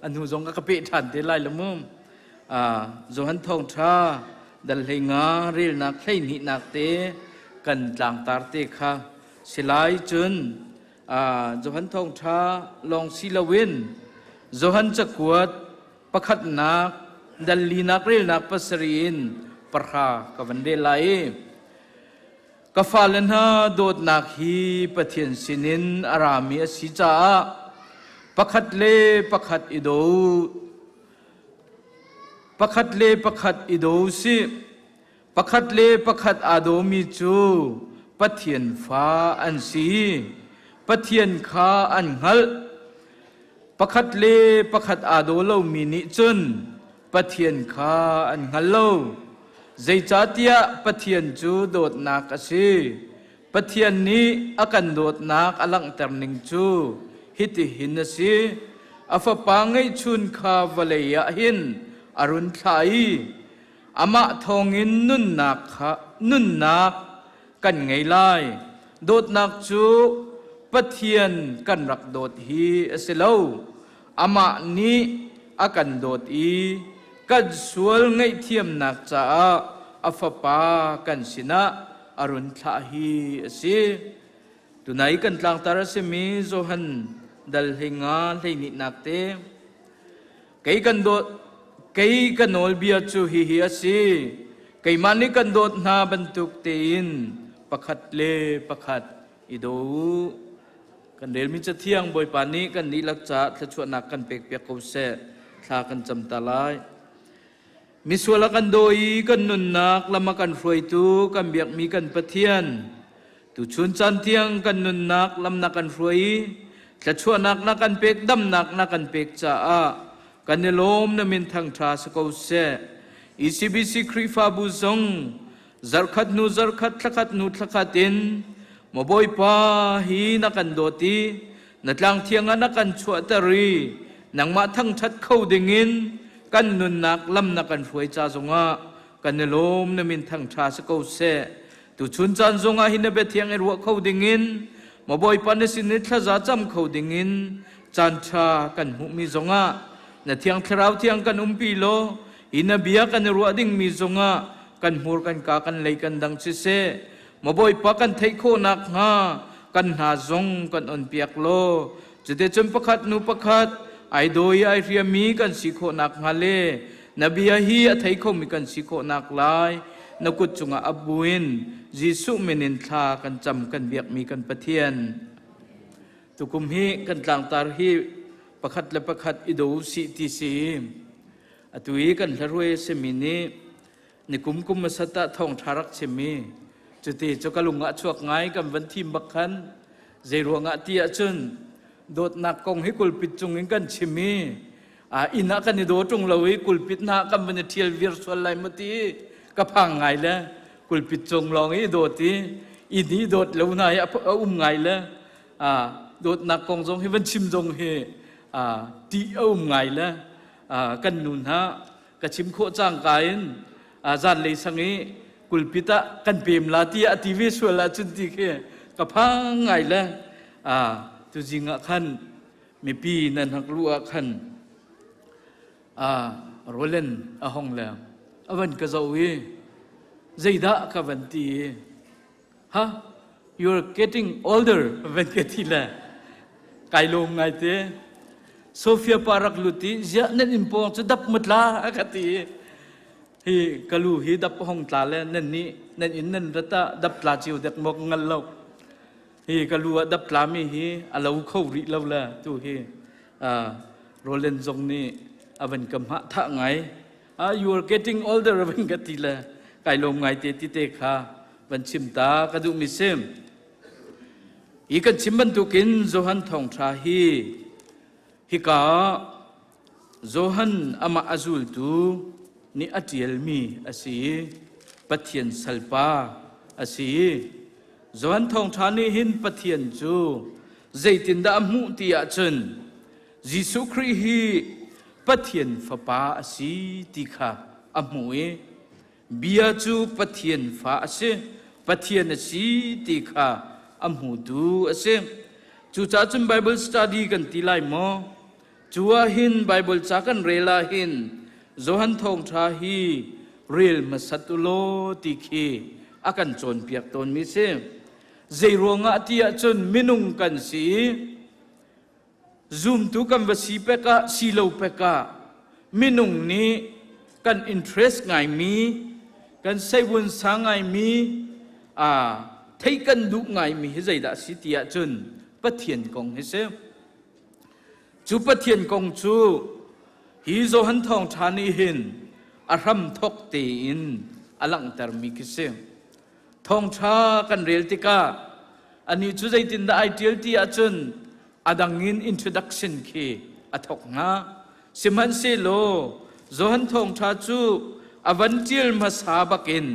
a hnu zong ka peh ṭhan te lai la mu Johan thawngṭha Dal hlei nga relnak 12nak te kan tlangtar te kha silai. Cun Johan thawngṭha lawng si loin Johan cakuat pakhatnak dal linak relnak 7 in 10 ka van rel lai. Ka fale hna, dawtnak hi Pathian sinin a rami a si caah pakhat le pakhat i daw, pakhat le pakhat i daw sih. Pakhat le pakhat aa dawmi cu Pathian fa an si. Pathian kha an hngalh. Pakhat le pakhat aa daw lomi nih cun Pathian kha an hngal lo. Zeicahtiah Pathian cu dawtnak a si. Pathian nih a kan dawtnak a langhter ning cu hitihin a si. A Fapa ngeihchun kha vawlei ah hin a run thlah i amah thawngin nunnak kha nunnak kan ngei lai. Dawtnak cu Pathian kan rak dawt hi a si lo. Amah nih a kan dawt i kan sual ngaihthiamnak caah a Fapa kan sinah a run thlah hi a si. Tunai kan tlangtar a simi Johan dal 15 12nak te, Kei kan dawt, kei ka nawlbia cu hihi a si: Keimah nih kan dawt hna bantuk tein pakhat le pakhat i daw u. Kan relmi Cathiang Bawipa nih kan dihlak caah thluachuahnak kan pekpiak ko seh. Thla kan cam ta lai. Misual a kan daw i kan nunnak lam a kan hruaitu kan biakmi kan Pathian, tuchun caan tiang kan nunnak lam na kan hruai i thluachuahnak na kan pek, damnak na kan pek caah kan i lawm. Na min thangṭha si ko seh. ECBC Khrihfabu zong zarkhat hnu zarkhat, thlakhat hnu thlakhat in, maw Bawipa, hi na kan dawt i na tlang thiang ah na kan chuahter i nangmah thangṭhat kho dingin kan nunnak lam na kan hruai ca zongah kan i lawm. Na min thangṭha si ko seh. Tuchun caan zongah hi na bia thiang i ruah kho dingin, maw Bawipa, na sin i thlaza cam kho dingin caan ṭha kan hmuhmi zongah na Thiang Thlarau thiang kan umpi law, hi na bia kan i ruah dingmi zongah kan hmur, kan ka, kan lei, kan dang siseh, maw Bawipa, kan theih khawh nakhnga kan hna zong kan onpiak law, cuticun pakhat hnu pakhat ai dawi ai hriami kan si khawh nakhnga le na bia hi a thei khomi kan si khawh nak lai na kut cungah ap buin Jesuh min in thla kan cam, kan biakmi kan Pathian. Tukum hi kan tlangtar hi pakhat le pakhat i do sih ti si. Atu i kan hlaruai a simi nih nikum kum masat ah thawngṭha rak chim i cuti cu ka lung ah chuak ngai. Kan van thim bak khan, zei ruangah ti ahcun dawtnak kong hi kulpit cung in kan chim i inn ah kan i daw ṭung lo i kulpit hna kan van i ṭhial vir sual lai maw ti ka phang ngai le kulpit cung lawng i dawt i inn i dawt lo hna hi a um ngai le dawtnak kong zong hi van chim zong hi ṭih a um ngai le kan nu hna ka chim khawh cangka in zanlei sang i kulpit ah kan pem la ti a ti ve sual ahcun ti khi ka phang ngai le tuzing ah khan mipi nan hak lu ah khan Roland a hong le a van ka zoh i zeidah ka van ti i, "Ha, you're getting older," van ka ti le kai lawm ngai te. Sophia pa rak lut i, "Ziah, nan inn pawng cu dap mutla?" a ka ti. Hi kalu hi dap hong tla le nan nih nan inn nan rata dap tla cio dek mok ngal lo. Hi kalu ah dap tla mi hi a lo kho rih lo le tu hi Roland zong nih a van ka hmah thah ngai. "Ah, you are getting older," a van ka ti le kai lawm ngai te. Ti te kha van chim ta ka duh mi sim. Hi kan chim bantukin Johan thawngṭha hi hika Johan amah a zultu nih a ṭialmi a si i Pathian salpa a si. Johan thawngṭha nih hin Pathian cu zeitindah a hmuh ti ahcun Jesuh Khrih hi Pathian Fapa a si ti kha a hmuh i Bia cu Pathian fa a si, Pathian a si ti kha a hmutu a si. Cucaah cun Bible study kan ti lai maw? Cu ah hin Bible ca kan rel ah hin Johan thawngṭha hi Rel hmasat u law ti khi a kan cawnpiak tawnmi si. Zei ruangah ti ahcun minung kan si i zumtu kan va si pek ah si lo pek ah minung nih kan interest ngaimi kan seivun sang ngaimi thei kan duh ngaimi hi zeidah si ti ahcun Pathian kong hi si. Cu Pathian kong cu hi Johan Thawngṭha nih hin a hramthawk tein a langhtermi khi si. Thawngṭha kan rel tikah anih cu zeitindah ai ṭial ti ahcun a dang in introduction khi a thawk hnga. Sihmanhsehlaw Johan Thawngṭha cu a van ṭial hmasa bakin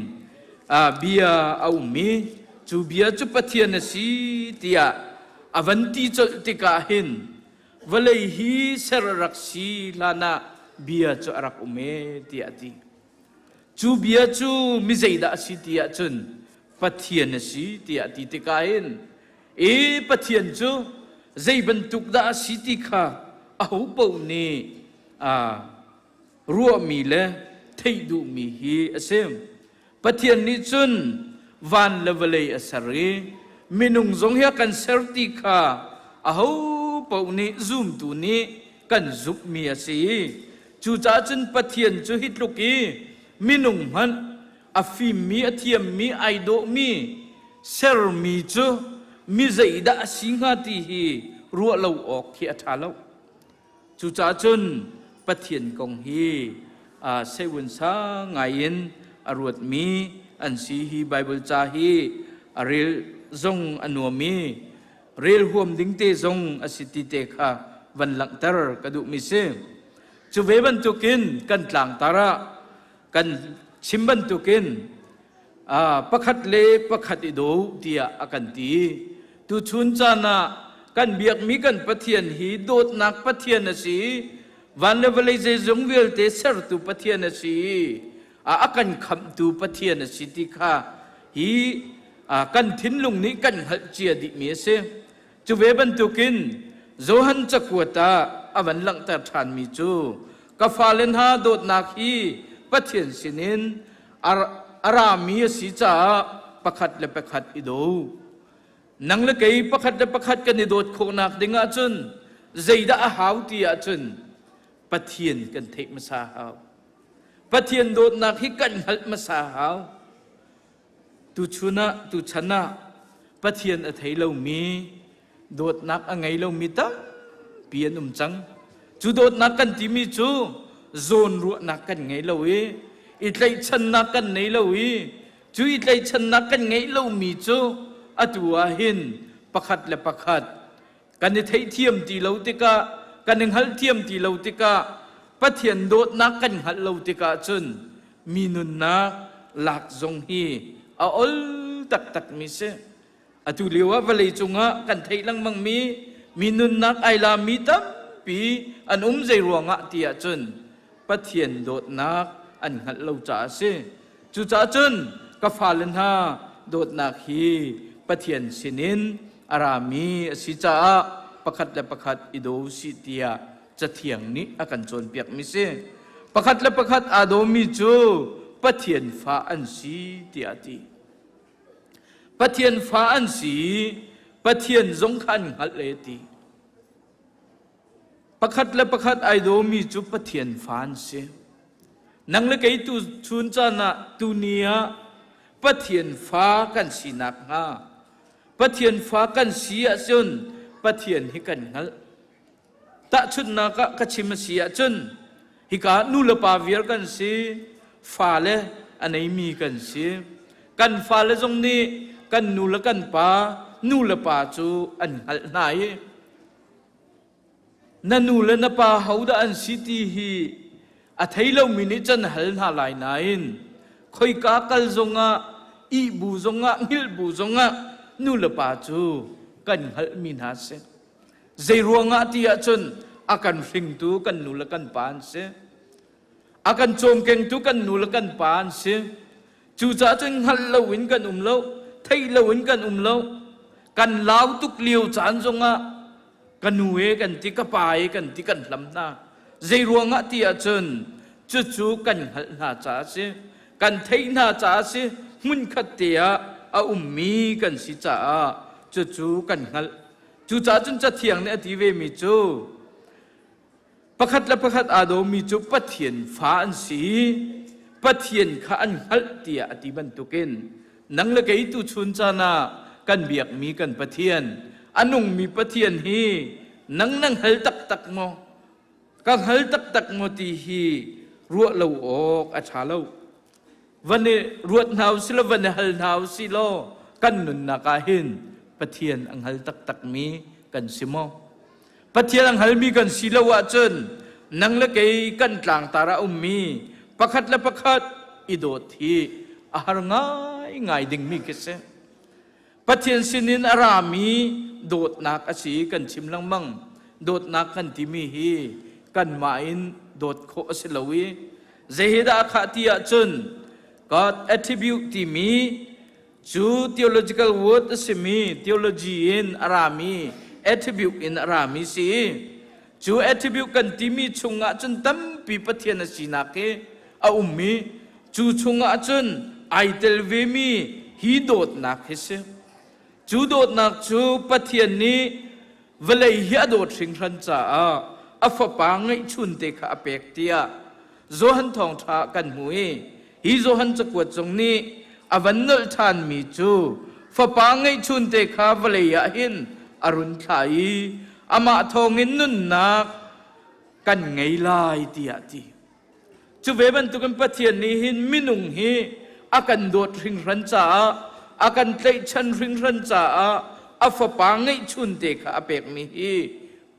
bia a um i cu bia cu Pathian a si tiah a van ti colh tikah hin vawlei hi ser a rak si hlanah bia cu a rak um e tiah a ti. Cu bia cu mi zeidah a si ti ahcun Pathian a si tiah a ti tikah hin e Pathian cu zei bantuk dah a si ti kha aho paoh nih ruahmi le theih duhmi hi a si. Pathian nih cun van le vawlei a ser i minung zong hi a kan ser ti kha aho paoh nih zumtu nih kan zumhmi a si i cucaah cun Pathian cu hi tluk i minung hmanh a fimmi a thiammi ai dawhmi sermi cu mi zeidah a si hnga ti hi ruah lo awk khi a ṭha lo. Cucaah cun Pathian kong hi seiwun sang ngaiin a ruatmi an si. Hi Baibal ca hi a rel zong a nuam i rel huam ding te zong a si ti te kha van langhter ka duhmi si. Cu ve bantukin kan tlangtar ah kan chim bantukin pakhat le pakhat i daw tiah a kan ti. Tuchun caan ah kan biakmi kan Pathian hi dawtnak Pathian a si. Van le vawlei zeizong vialte sertu Pathian a si. A kan khamhtu Pathian a si ti kha hi kan thinlung nih kan hngalh cia dihmi a si. Cu ve bantukin Johan cakuat ah a van langhter ṭhanmi cu ka fale hna dawtnak hi Pathian sinin a rami a si caah pakhat le pakhat i daw. Nang le kei pakhat le pakhat kan i dawt khawhnak ding ahcun zeidah a hau ti ahcun Pathian kan theih hmasa hau. Pathian dawtnak hi kan hngalh hmasa hau. Tuchun ah tuchan ah Pathian a thei lomi dawtnak a ngei lomi tampi an um cang. Cu dawtnak kan timi cu zawnruahnak kan ngei lo i i tlaihchannak kan nei lo i cu i tlaihchannak kan ngeih lomi cu atu ah hin pakhat le pakhat kan i theihthiam ti lo tikah kan i hngalhthiam ti lo tikah Pathian dawtnak kan hngalh lo tikah cun mi nunnak lak zong hi a ol taktakmi si. Atu lio ah vawlei cungah kan theih lengmang mi mi nunnak ai lami tampi an um zei ruangah ti ahcun Pathian dawtnak an hngalh lo caah a si. Cucaah cun ka fale hna dawtnak hi Pathian sinin a rami a si caah pakhat le pakhat i daw usih tiah Cathiang nih a kan cawnpiakmi si. Pakhat le pakhat aa dawmi cu Pathian fa an si tiah a ti. Pathian fa an si i Pathian zong kha an hngalh e ti. Pakhat le pakhat ai dawmi cu Pathian fa an si. Nang le kei tu chun caan ah tuni ah Pathian fa kan si nakhnga Pathian fa kan si ahcun Pathian hi kan hngalh. Tahchunhnak ah ka chim a si ahcun hika nu le pa vial kan si, fale a neimi kan si. Kan fale zong nih kan nu le kan pa, nu le pa cu an hngalh hna i na nu le na pa hodah an si ti hi a thei lomi nih can hal hna lai nain khoika kal zongah ih bu zongah hngilh bu zongah nu le pa cu kan hngalhmi hna si. Zei ruangah ti ahcun a kan hringtu kan nu le kan pa an si. A kan cawmkengtu kan nu le kan pa an si. Cucaah cun hngalh loin kan um lo, theih loin kan um lo. Kan lau tuk lio caan zongah ka nu e kan ti, ka pa e kan ti kan hlam hna. Zei ruangah ti ahcun cucu kan hngalh hna caah a si. Kan theih hna caah si hmunkhat te ah a ummi kan si caah cucu kan hngalh. Cucaah cun Cathiang nih a ti vemi cu pakhat le pakhat aa dawmi cu Pathian fa an si i Pathian kha an hngalh tiah a ti bantukin nang le kei tu chun caan ah kan biakmi kan Pathian a nungmi Pathian hi nang na hngal taktak maw? Ka hngal taktak maw ti hi ruah lo awk a ṭha lo. Van i ruat hna u sih law van i hal hna u sih law kan nunnak ah hin Pathian a hngal taktakmi kan si maw? Pathian a hngalmi kan si lo ahcun nang le kei kan tlangtar ah ummi pakhat le pakhat i dawt hi a har ngaingai dingmi khi si. Pathian sinin a rami dawtnak a si kan chim lengmang. Dawtnak kan timi hi kanmah in dawt khawh a si lo i zeihi dah a khah ti ahcun God attribute timi cu theological word a simi theology in a rami attribute in a rami si. Cu attribute kan timi chungah cun tampi Pathian a sinak hi a ummi cu chungah cun ai tel vemi hi dawtnak hi si. Cu dawtnak cu Pathian nih vawlei hi a dawt hringhran caah a fapa ngeihchun te kha a pek tiah Johan thawngṭha kan hmu i hi Johan cakuat zong nih a van nolh ṭhanmi cu fapa ngeihchun te kha vawlei ah hin a run thlah i amah thawngin nunnak kan ngei lai tiah a ti. Cu ve bantukin Pathian nih hin minung hi a kan dawt hringhran caah a kan tlaihchan hringhran caah a fapa ngeihchun te kha a pekmi hi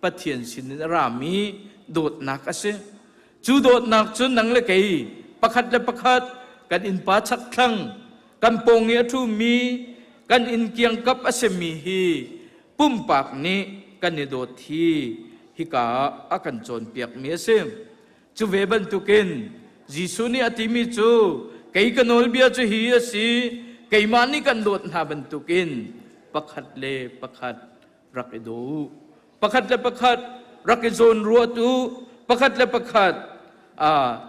Pathian sinin a rami dawtnak a si. Cu dawtnak cu nang le kei pakhat le pakhat kan innpa chakthlang kan pawng i a ṭhumi kan inn kiangkap a simi hi pumpak nih kan i dawt hi hika ah a kan cawnpiakmi a si. Cu ve bantukin Jesuh nih a timi cu kei ka nawlbia cu hi a si, keimah nih kan dawt hna bantukin pakhat le pakhat rak i daw u. Pakhat le pakhat rak i zawn ruat u. Pakhat le pakhat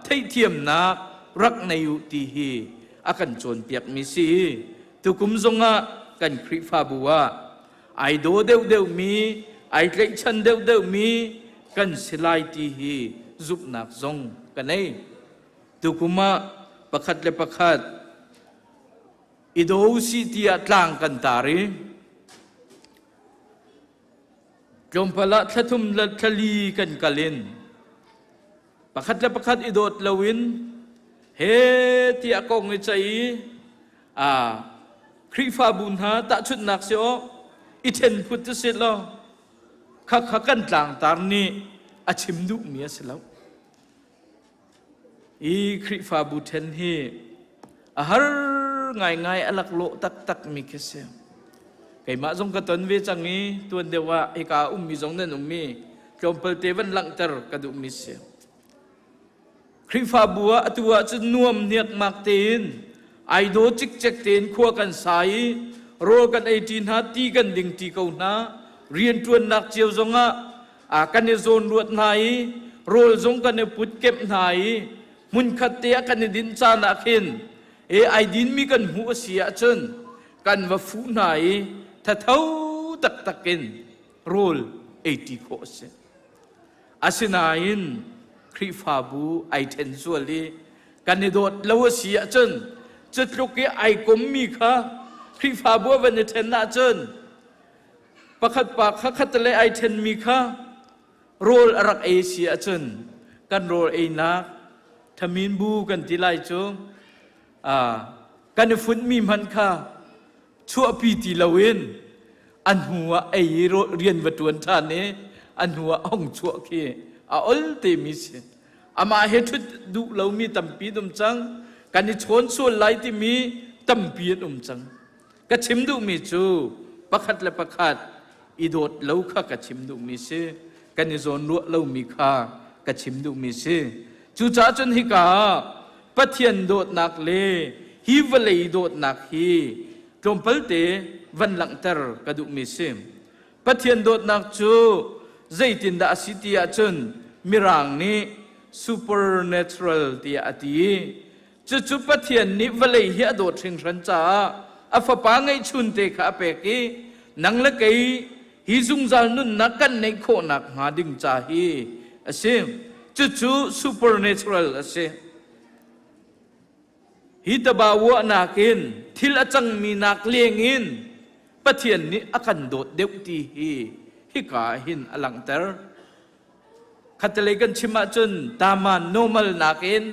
theihthiamnak rak nei u ti hi a kan cawnpiakmi si. Tukum zongah kan Khrihfabu ah ai daw deuhdeuhmi, ai tlaihchan deuhdeuhmi kan si lai ti hi zumhnak zong ka nei. Tukum ah pakhat le pakhat i daw usih tiah tlang kan tar i tlawmpal ah thlathum le thlali kan kal in pakhat le pakhat i dawt loin he tiah kong i ceih i a Khrihfabu hna tahchunhnak si aw i ṭhen phut cu si law khakha kan tlangtar nih a chim duhmi a si lo. I Khrihfabu ṭhen hi a har ngaingai a laklawh taktakmi khi si. Keimah zong ka ton ve cang i tuan deuh ah hika ummi zong nan ummi tlawmpal te van langhter ka duhmi si. Khrihfabu ah atu ahcun nuam hniakmak tein ai daw cikcek tein khua kan sa i rawl kan ei ṭi hna, ti kan ding ṭi ko hna. Rianṭuannak cio zongah kan i zawnruat hna i rawl zong kan i put kemh hna i hmunkhat te ah kan i dinh caan ah khin e ai dinmi kan hmuh a si ahcun kan va fuh hna i thatho taktak in rawl ei ṭi khawh a si. Asinain Khrihfabu ai ṭhen sual i kan i dawt lo a si ahcun cu tluk i ai kommi kha Khrihfabu a van i ṭhen ahcun pakhat pa kha khatalei ai ṭhenmi kha rawl a rak ei si ahcun kan rawl einak thamin bu kan ti lai cu kan i funhmi hmanh kha chuahpi ti loin a hnu ah ei i rian va ṭuan ṭhan i a hnu ah hong chuah khi a ol temi si. Amah he ṭhut duh lomi tampi an um cang. Kan i chawn sual lai timi tampi an um cang. Ka chim duhmi cu pakhat le pakhat i dawt lo kha ka chim duhmi si. Kan i zawnruah lomi kha ka chim duhmi si. Cucaah cun hika ah Pathian dawtnak le hi vawlei dawtnak hi tlawmpalte van langhter ka duhmi si. Pathian dawtnak cu zeitindah a si ti ahcun Mirang nih supernatural tiah a ti i Cucu Pathian nih vawlei hi a dawt hringhran caah a fapa ngeihchunte kha a pek i nang le kei hi zungzal nunnak kan neih khawhnak hnga ding ca hi a si. Cucu supernatural a si. Hi taba uahnak in thil a cangmi nak leng in Pathian nih a kan dawt deuh ti hi hika ah hin a langhter. Khattelei kan chim ahcun tama normal nakin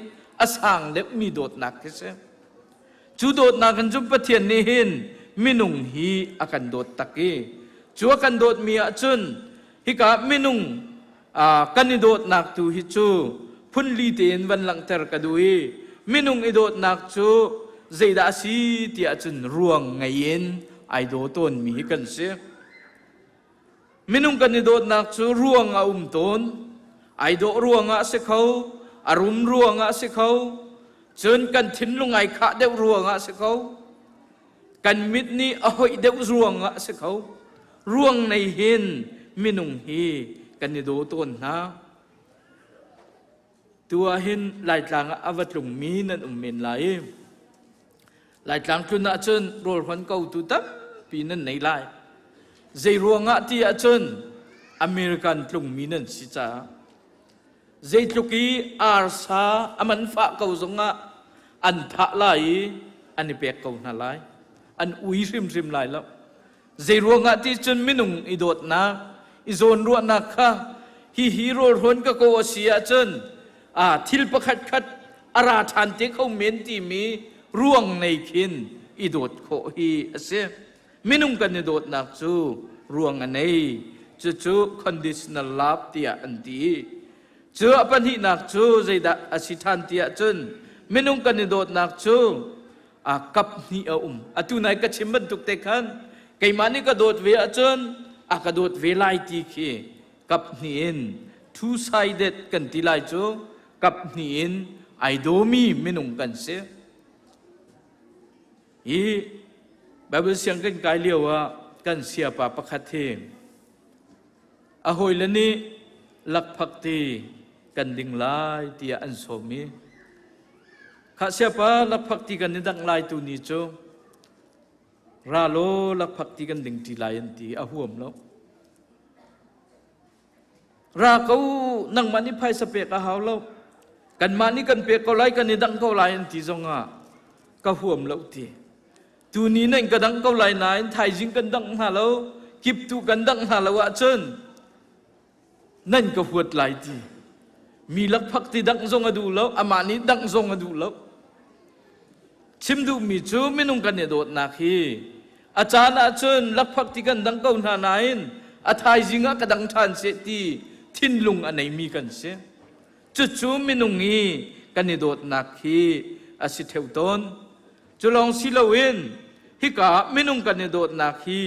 a sang deuhmi dawtnak khi si. Cu dawtnak in cun Pathian nih hin minung hi a kan dawt tak i cu a kan dawtmi ahcun hika minung kan i dawtnak tu hi cu phunli tein van langhter ka duh i minung i dawtnak cu zeidah a si tiah cun ruang ngei in ai daw tawnmi hi kan si. Minung kan i dawtnak cu ruang a um tawn. Ai dawh ruangah a si kho, a rum ruangah a si kho, cun kan thinlung ai khah deuh ruangah a si kho, kan mit nih a hoih deuh ruangah a si kho. Ruang nei hin minung hi kan i daw tawn hna. Tu ah hin Laitlang ah a va tlungmi nan um men lai i Laitlang tlun ahcun rawl hon kotu tampi nan nei lai. Zei ruangah ti ahcun American tlungmi nan si caah zeitluk i arsa a man fah ko zongah an thah lai i an i pek ko hna lai. An ui hrimhrim lai lo. Zei ruangah ti cun minung i dawtnak, i zawnruahnak kha hihi rawlhrawn ka ko a si ahcun thil pakhat khat a ra ṭhan te kho men timi ruang nei khin i dawt khawh hi a si. Minung kan i dawtnak cu ruang a nei. Cucu conditional love tiah an ti. Cu a pahnihnak cu zeidah a si ṭhan ti ahcun minung kan i dawtnak cu kap hnih a um. Atu nai ka chim bantuk te khan keimah nih ka dawt ve ahcun a ka dawt ve lai ti khi kap hnih in two sided kan ti lai cu kap hnih in ai dawmi minung kan si. Hi Bible siang kan kai lio ah kan siapa pakhat hi a hawile nih lakphak ti kan ding lai tiah an sawm i Khah siapa lakphak ti kan i dangh lai tu ni cu ra law lakphak ti kan ding ṭi lai an ti a huam lo. Ra ko nangmah nih phaisa pek a hau lo. Kanmah nih kan pek ko lai kan i dangh ko lai an ti zongah ka huam lo ti. Tuni nan ka dangh ko lai nain thaizing kan dangh hna lo, kiptu kan dangh hna lo ahcun nan ka huat lai ti mi lakphak ti dangh zong a duh lo amah nih dangh zong a duh lo chim duhmi cu minung kan i dawtnak hi a caan ahcun lakphak ti kan dang ko hna nain a thaizing ah ka dang ṭhan seh ti thinlung a neimi kan si cucu minung i kan i dawtnak hi a si ṭheu tawn cu lawng si loin hika minung kan i dawtnak hi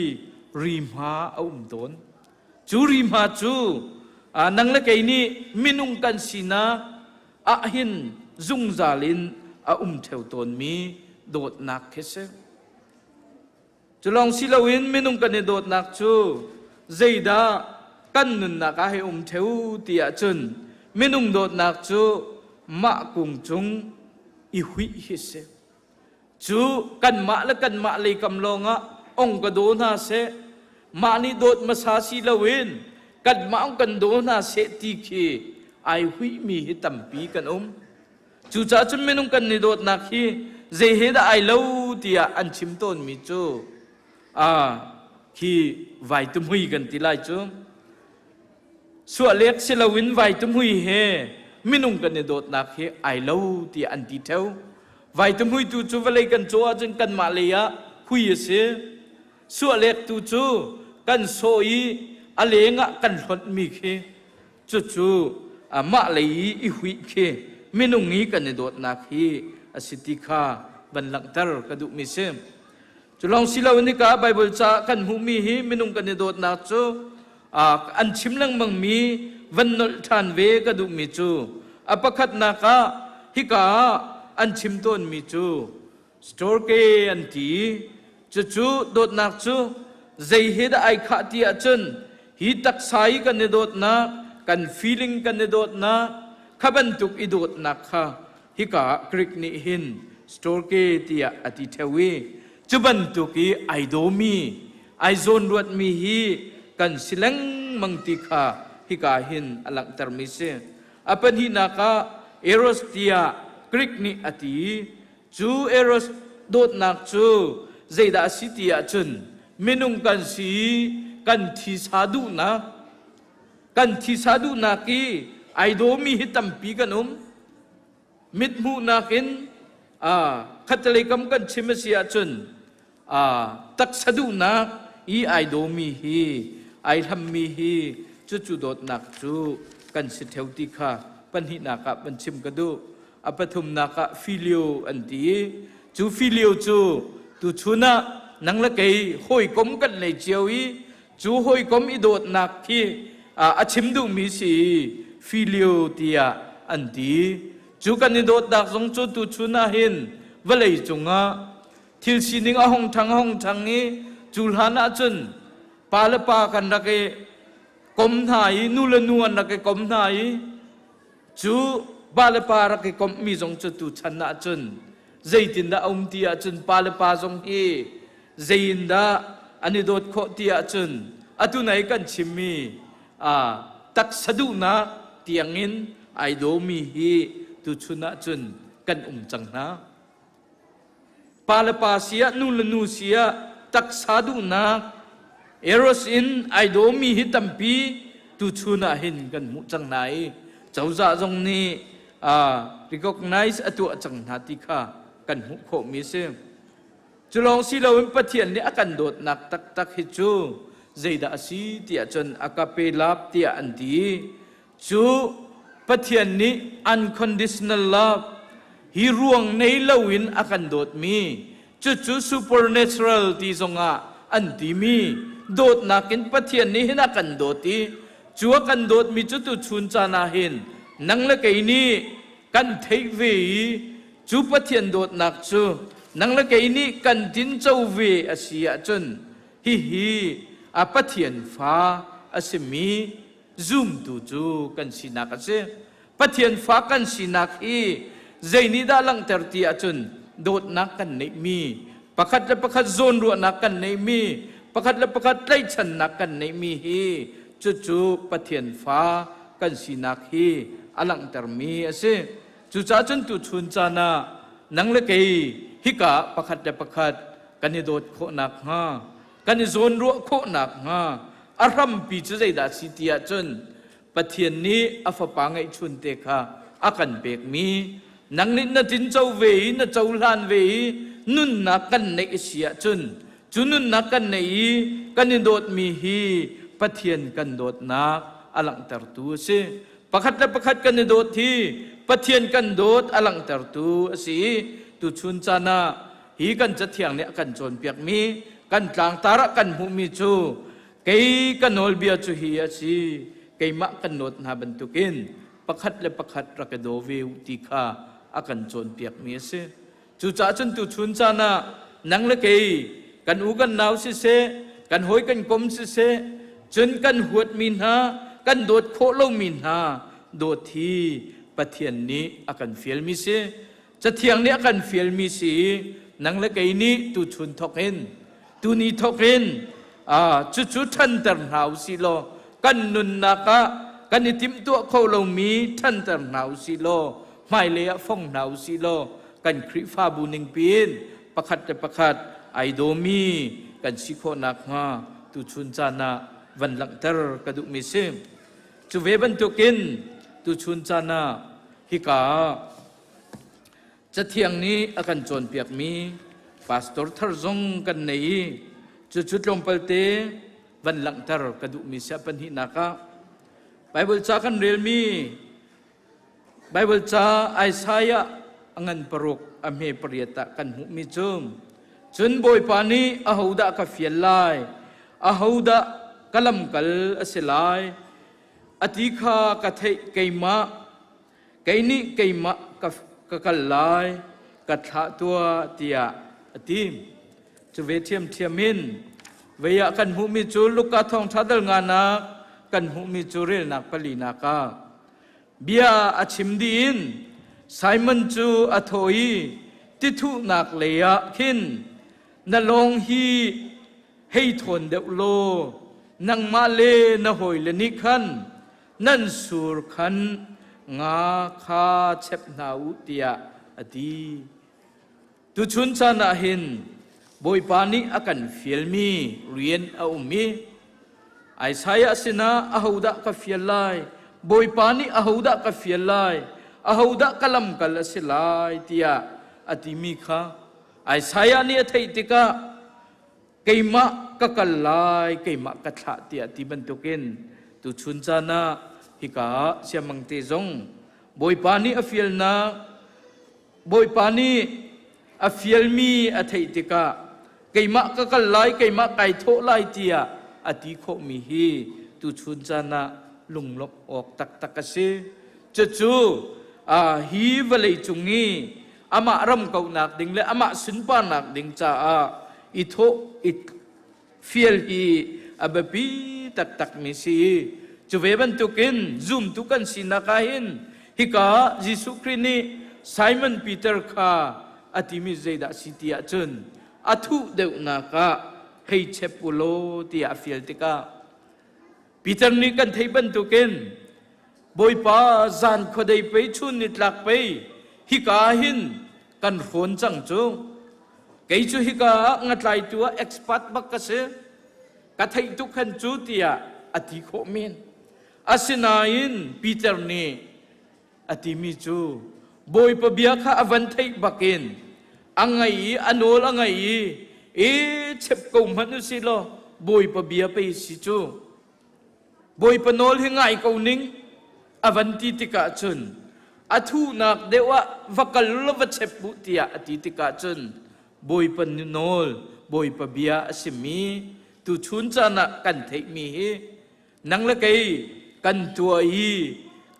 rihma a um tawn Cu rihma cu nang le kei nih minung kan sinak ahhin zungzal in a um ṭheo tawnmi dawtnak khi si. Cu lawng si loin minung kan i dawtnak cu zeidah kan nunnak ah hei um ṭheo ti ahcun minung dawtnak cu mah kung cung i huih hi si. Cu kanmah le kanmah leikam lawngah ong ka daw hna seh, mah nih dawt hmasa si loin kanmah ong kan daw hna seh ti khi ai huihmi hi tampi kan um. Cucaah cun minung kan i dawtnak hi zei he dah ai lo tiah an chim tawnmi cu khi vaitumhui kan ti lai cu. Suahlek si loin vaitumhui he minung kan i dawtnak hi ai lo tiah an ti ṭheo. Vaitumhui tu cu vawlei kan caw ahcun kanmah lei ah hui a si. Suahlek tu cu kan sawh i a leng ah kan hlonhmi khi cucu mah lei i i huih khi minung i kan i dawtnak hi a si ti kha van langhter ka duhmi si. Cu lawng si loin hika Baibal ca kan hmuhmi hi minung kan i dawtnak cu an chim lengmangmi van nolh ṭhan ve ka duhmi cu a pakhatnak ah hika ah an chim tawnmi cu storge an ti cucu dawtnak cu zei he dah ai khah ti ahcun hi taksa i kan i dawtnak kan feeling kan i dawtnak kha bantuk i dawtnak kha. Hika ah Greek nih hin storge tiah a ti ṭheo i cu bantuk i ai dawmi, ai zawnruatmi hi kan si lengmang ti kha hika hin a langhtermi si. A pahnihnak ah eros tiah Greek nih a ti. Cu eros dawtnak cu zeidah a si ti ahcun minung kan si i kan thisa duhnak kan thisa duhnak i ai dawmi hi tampi kan um. Mithmuhnak in khattelei kam kan chim a si ahcun taksa duhnak i ai dawmi hi ai hlammi hi cucu dawtnak cu kan si ṭheo ti kha pahnihnak ah van chim ka duh. A pathumnak ah filio an ti i cu filio cu tuchun ah nang le kei hawikom kan nei cio i cu hawikom i dawtnak khi a chim duhmi si filio tiah an ti. Cu kan i dawtnak zong cu tuchun ah hin vawlei cungah thil sining a hung ṭhang a hung ṭhang i cu hlan ah cun pa le pa kan rak i kom hna i nu le nu an rak i kom hna i cu pa le pa rak i komhmi zong cu tuchan ah cun zeitindah a um ti ahcun pa le pa zong hi zeiindah an i dawt khawh ti ahcun atu nai kan chimmi taksa duhnak tiangin ai dawmi hi tuchun ahcun kan um cang hna. Pa le pa si ah nu le nu si ah taksa duhnak eros in ai dawmi hi tampi tuchun ah hin kan hmuh cang hna i cozah zong nih recognize a tuah cang hna ti kha kan hmuh khawhmi a si. Cu lawng si loin Pathian nih a kan dawtnak taktak hi cu zeidah a si tiah cun agape love tiah an ti. Cu Pathian nih unconditional love hi ruang nei loin a kan dawtmi cucu supernatural ti zongah an timi dawtnak in Pathian nih hin a kan dawt i cu a kan dawtmi cu tuchun caan ah hin nang le kei nih kan theih ve i cu Pathian dawtnak cu nang le kei nih kan tinco ve a si ahcun hihi a Pathian fa a simi zumtu cu kan sinak a si. Pathian fa kan sinak hi zeinihdah langhter ti ahcun dawtnak kan neihmi, pakhat le pakhat zawnruahnak kan neihmi, pakhat le pakhat tlaihchannak kan neihmi hi cucu Pathian fa kan sinak hi a langhtermi a si. Cucaah cun tuchun caan ah nang le kei hika pakhat le pakhat kan i dawt khawh nakhnga, kan i zawnruah khawh nakhnga a hrampi cu zeidah a si ti ahcun Pathian nih a fapa ngeihchun te kha a kan pekmi nang nih na tinco ve i na cohlan ve i nunnak kan neih a si ahcun cu nunnak kan neih i kan i dawtmi hi Pathian kan dawtnak a langhtertu a si. Pakhat le pakhat kan i dawt hi Pathian kan dawt a langhtertu a si i tuchun caan ah hi kan cathiang nih a kan cawnpiakmi kan tlangtar ah kan hmuhmi cu kei ka nawlbia cu hi a si keimah kan nawt hna bantukin pakhat le pakhat rak i daw ve u ti kha a kan cawnpiakmi a si. Cucaah cun tuchun caan ah nang le kei kan u kan nau siseh, kan hawi kan kom siseh, cun kan huatmi hna, kan dawt khawh lomi hna dawt hi Pathian nih a kan fialmi si. Cathiang nih a kan fialmi si i nang le kei nih tuchun thawk in tuni thawk in cucu ṭhanter hna u sih law kan nunnak ah kan i timhtuah kho lomi ṭhanter hna u sih law hmailei ah fong hna u sih law kan Khrihfabu ningpi in pakhat le pakhat ai dawmi kan si khawh nakhnga tuchun caan ah van langhter ka duhmi si. Cu ve bantukin tuchun caan ah hika ah Cathiang nih a kan cawnpiakmi pastor thar zong kan nei i cucu tlawmpalte van langhter ka duhmi si a pahnihnak ah Bible ca kan relmi Bible ca Isaiah a ngan paruk a hme pariat ah kan hmuhmi cu cun Bawipa nih ahodah ka fial lai ahodah ka lamkal a si lai a ti kha ka theih keimah kei nih keimah ka kal lai ka thlah tuah tiah a ti. Cu ve ṭhiamṭhiam in vei ah kan hmuhmi cu Luka thawngṭha dal nganak kan hmuhmi cu relnak palinak ah bia a chim dih in Simon cu a thaw i tithuhnak lei ah khin na lawng hi hei thawn deuh law nangmah le na hawile nih khan nan sur khan nga kha chep hna u tiah a ti. Tuchun caan ah hin Bawipa nih a kan fialmi rian a um i Isaiah sinah ahodah ka fial lai? Bawipa nih ahodah ka fial lai? Ahodah ka lamkal a si lai? tiah a timi kha Isaiah nih a theih tikah keimah ka kal lai, keimah ka thlah tiah ti bantukin tuchun caan ah hika ah siamangte zong Bawipa nih a fialnak Bawipa nih a fialmi a theih tikah keimah ka kal lai, keimah kai thawh lai tiah a ti khawhmi hi tuchun caan ah lunglawmh awk taktak a si. Cucu hi vawlei cung i amah ram kauhnak ding le amah sunparnak ding caah i thawh i fial hi a biapi taktakmi si. Cu ve bantukin zumtu kan sinak ah hin hika Jesuh Khrih nih Simon Peter kha a timi zeidah si ti ahcun a thuh deuhnak ah hei chep u law tiah a fial tikah Peter nih kan theih bantukin Bawipa zan khuadei pei chun nitlak pei hika hin kan hrawn cang cu kei cu hika ah ngatlaitu ah expert bak ka si ka theih tuk khan cu tiah a ti khawh men asinain Peter nih a timi cu Bawipa bia kha a van theih bakin a ngai i a nawl a ngai i e chep ko hmanh u si law Bawipa bia pei si cu Bawipa nawl hi ngai ko ning a van ti tikah cun a thuhnak deuh ah va kal law va chep u tiah a ti tikah cun Bawipa nawl Bawipa bia a simi tuchun caan ah kan theihmi hi nang le kei kan tuah i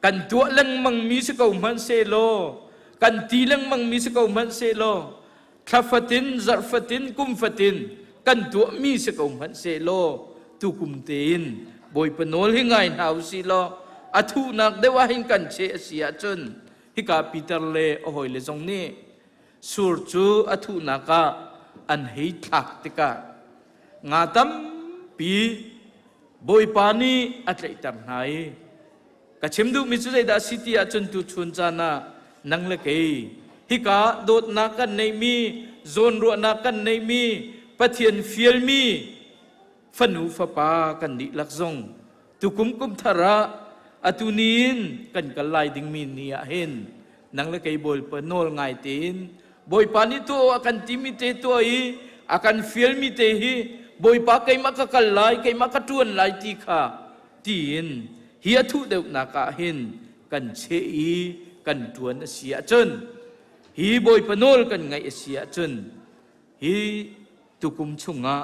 kan tuah lengmangmi si ko hmanhsehlaw kan ti lengmangmi si ko hmanhsehlaw thla fatin zarh fatin kum fatin kan tuahmi si ko hmanhsehlaw tukum tein Bawipa nawl hi ngai hna u sih law a thuhnak deuh ah hin kan cheh a si ahcun hika Peter le a hawile zong nih sur cu a thuhnak ah an hei thlak tikah nga tampi Bawipa nih a tlaihter hna i Ka chim duhmi cu zeidah a si ti ahcun tuchun caan ah nang le kei hika dawtnak kan neihmi, zawnruahnak kan neihmi, Pathian fialmi fanu fapa kan dihlak zong tukum kum thar ah atu ni in kan kal lai dingmi ni ah hin nang le kei Bawipa nawl ngai tein Bawipa nih tuah a kan timi te tuah i a kan fialmi te hi Bawipa keimah ka kal lai keimah ka ṭuan lai ti kha tiin hi a thuh deuhnak ah hin kan cheh i kan ṭuan a si ahcun hi Bawipa nawl kan ngaih a si ahcun hi tukum chungah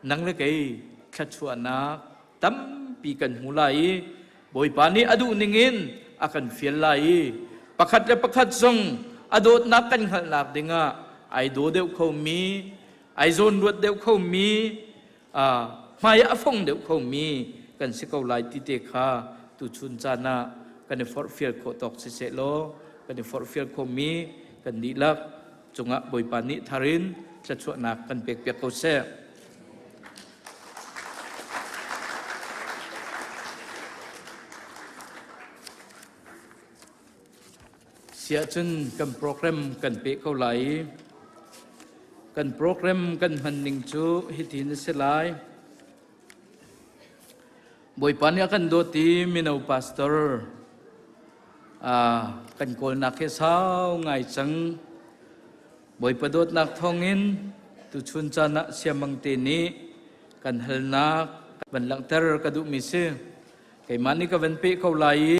nang le kei thluachuahnak tampi kan hmu lai i Bawipa nih a duh ningin a kan fial lai i pakhat le pakhat zong a dawtnak kan hngalhnak dingah ai daw deuh khomi ai zawnruat deuh khomi hmai ah a fong deuh khomi kan si ko lai ti te kha tuchun caan ah kan i forhfial khawh tawk siseh law kan i forhfial khomi kan dihlak cungah Bawipa nih thar in thluachuahnak kan pekpiak ko seh. Siahcun kan program kan peh ko lai i kan program kan hman ning cu hitin a si lai. Bawipa nih a kan dawt i mino pastor kan kawlnak hi sau ngai cang. Bawipa dawtnak thawngin tuchun caan ah siamang te nih kan halnak van langhter ka duhmi si. Keimah nih ka van peh ko lai i.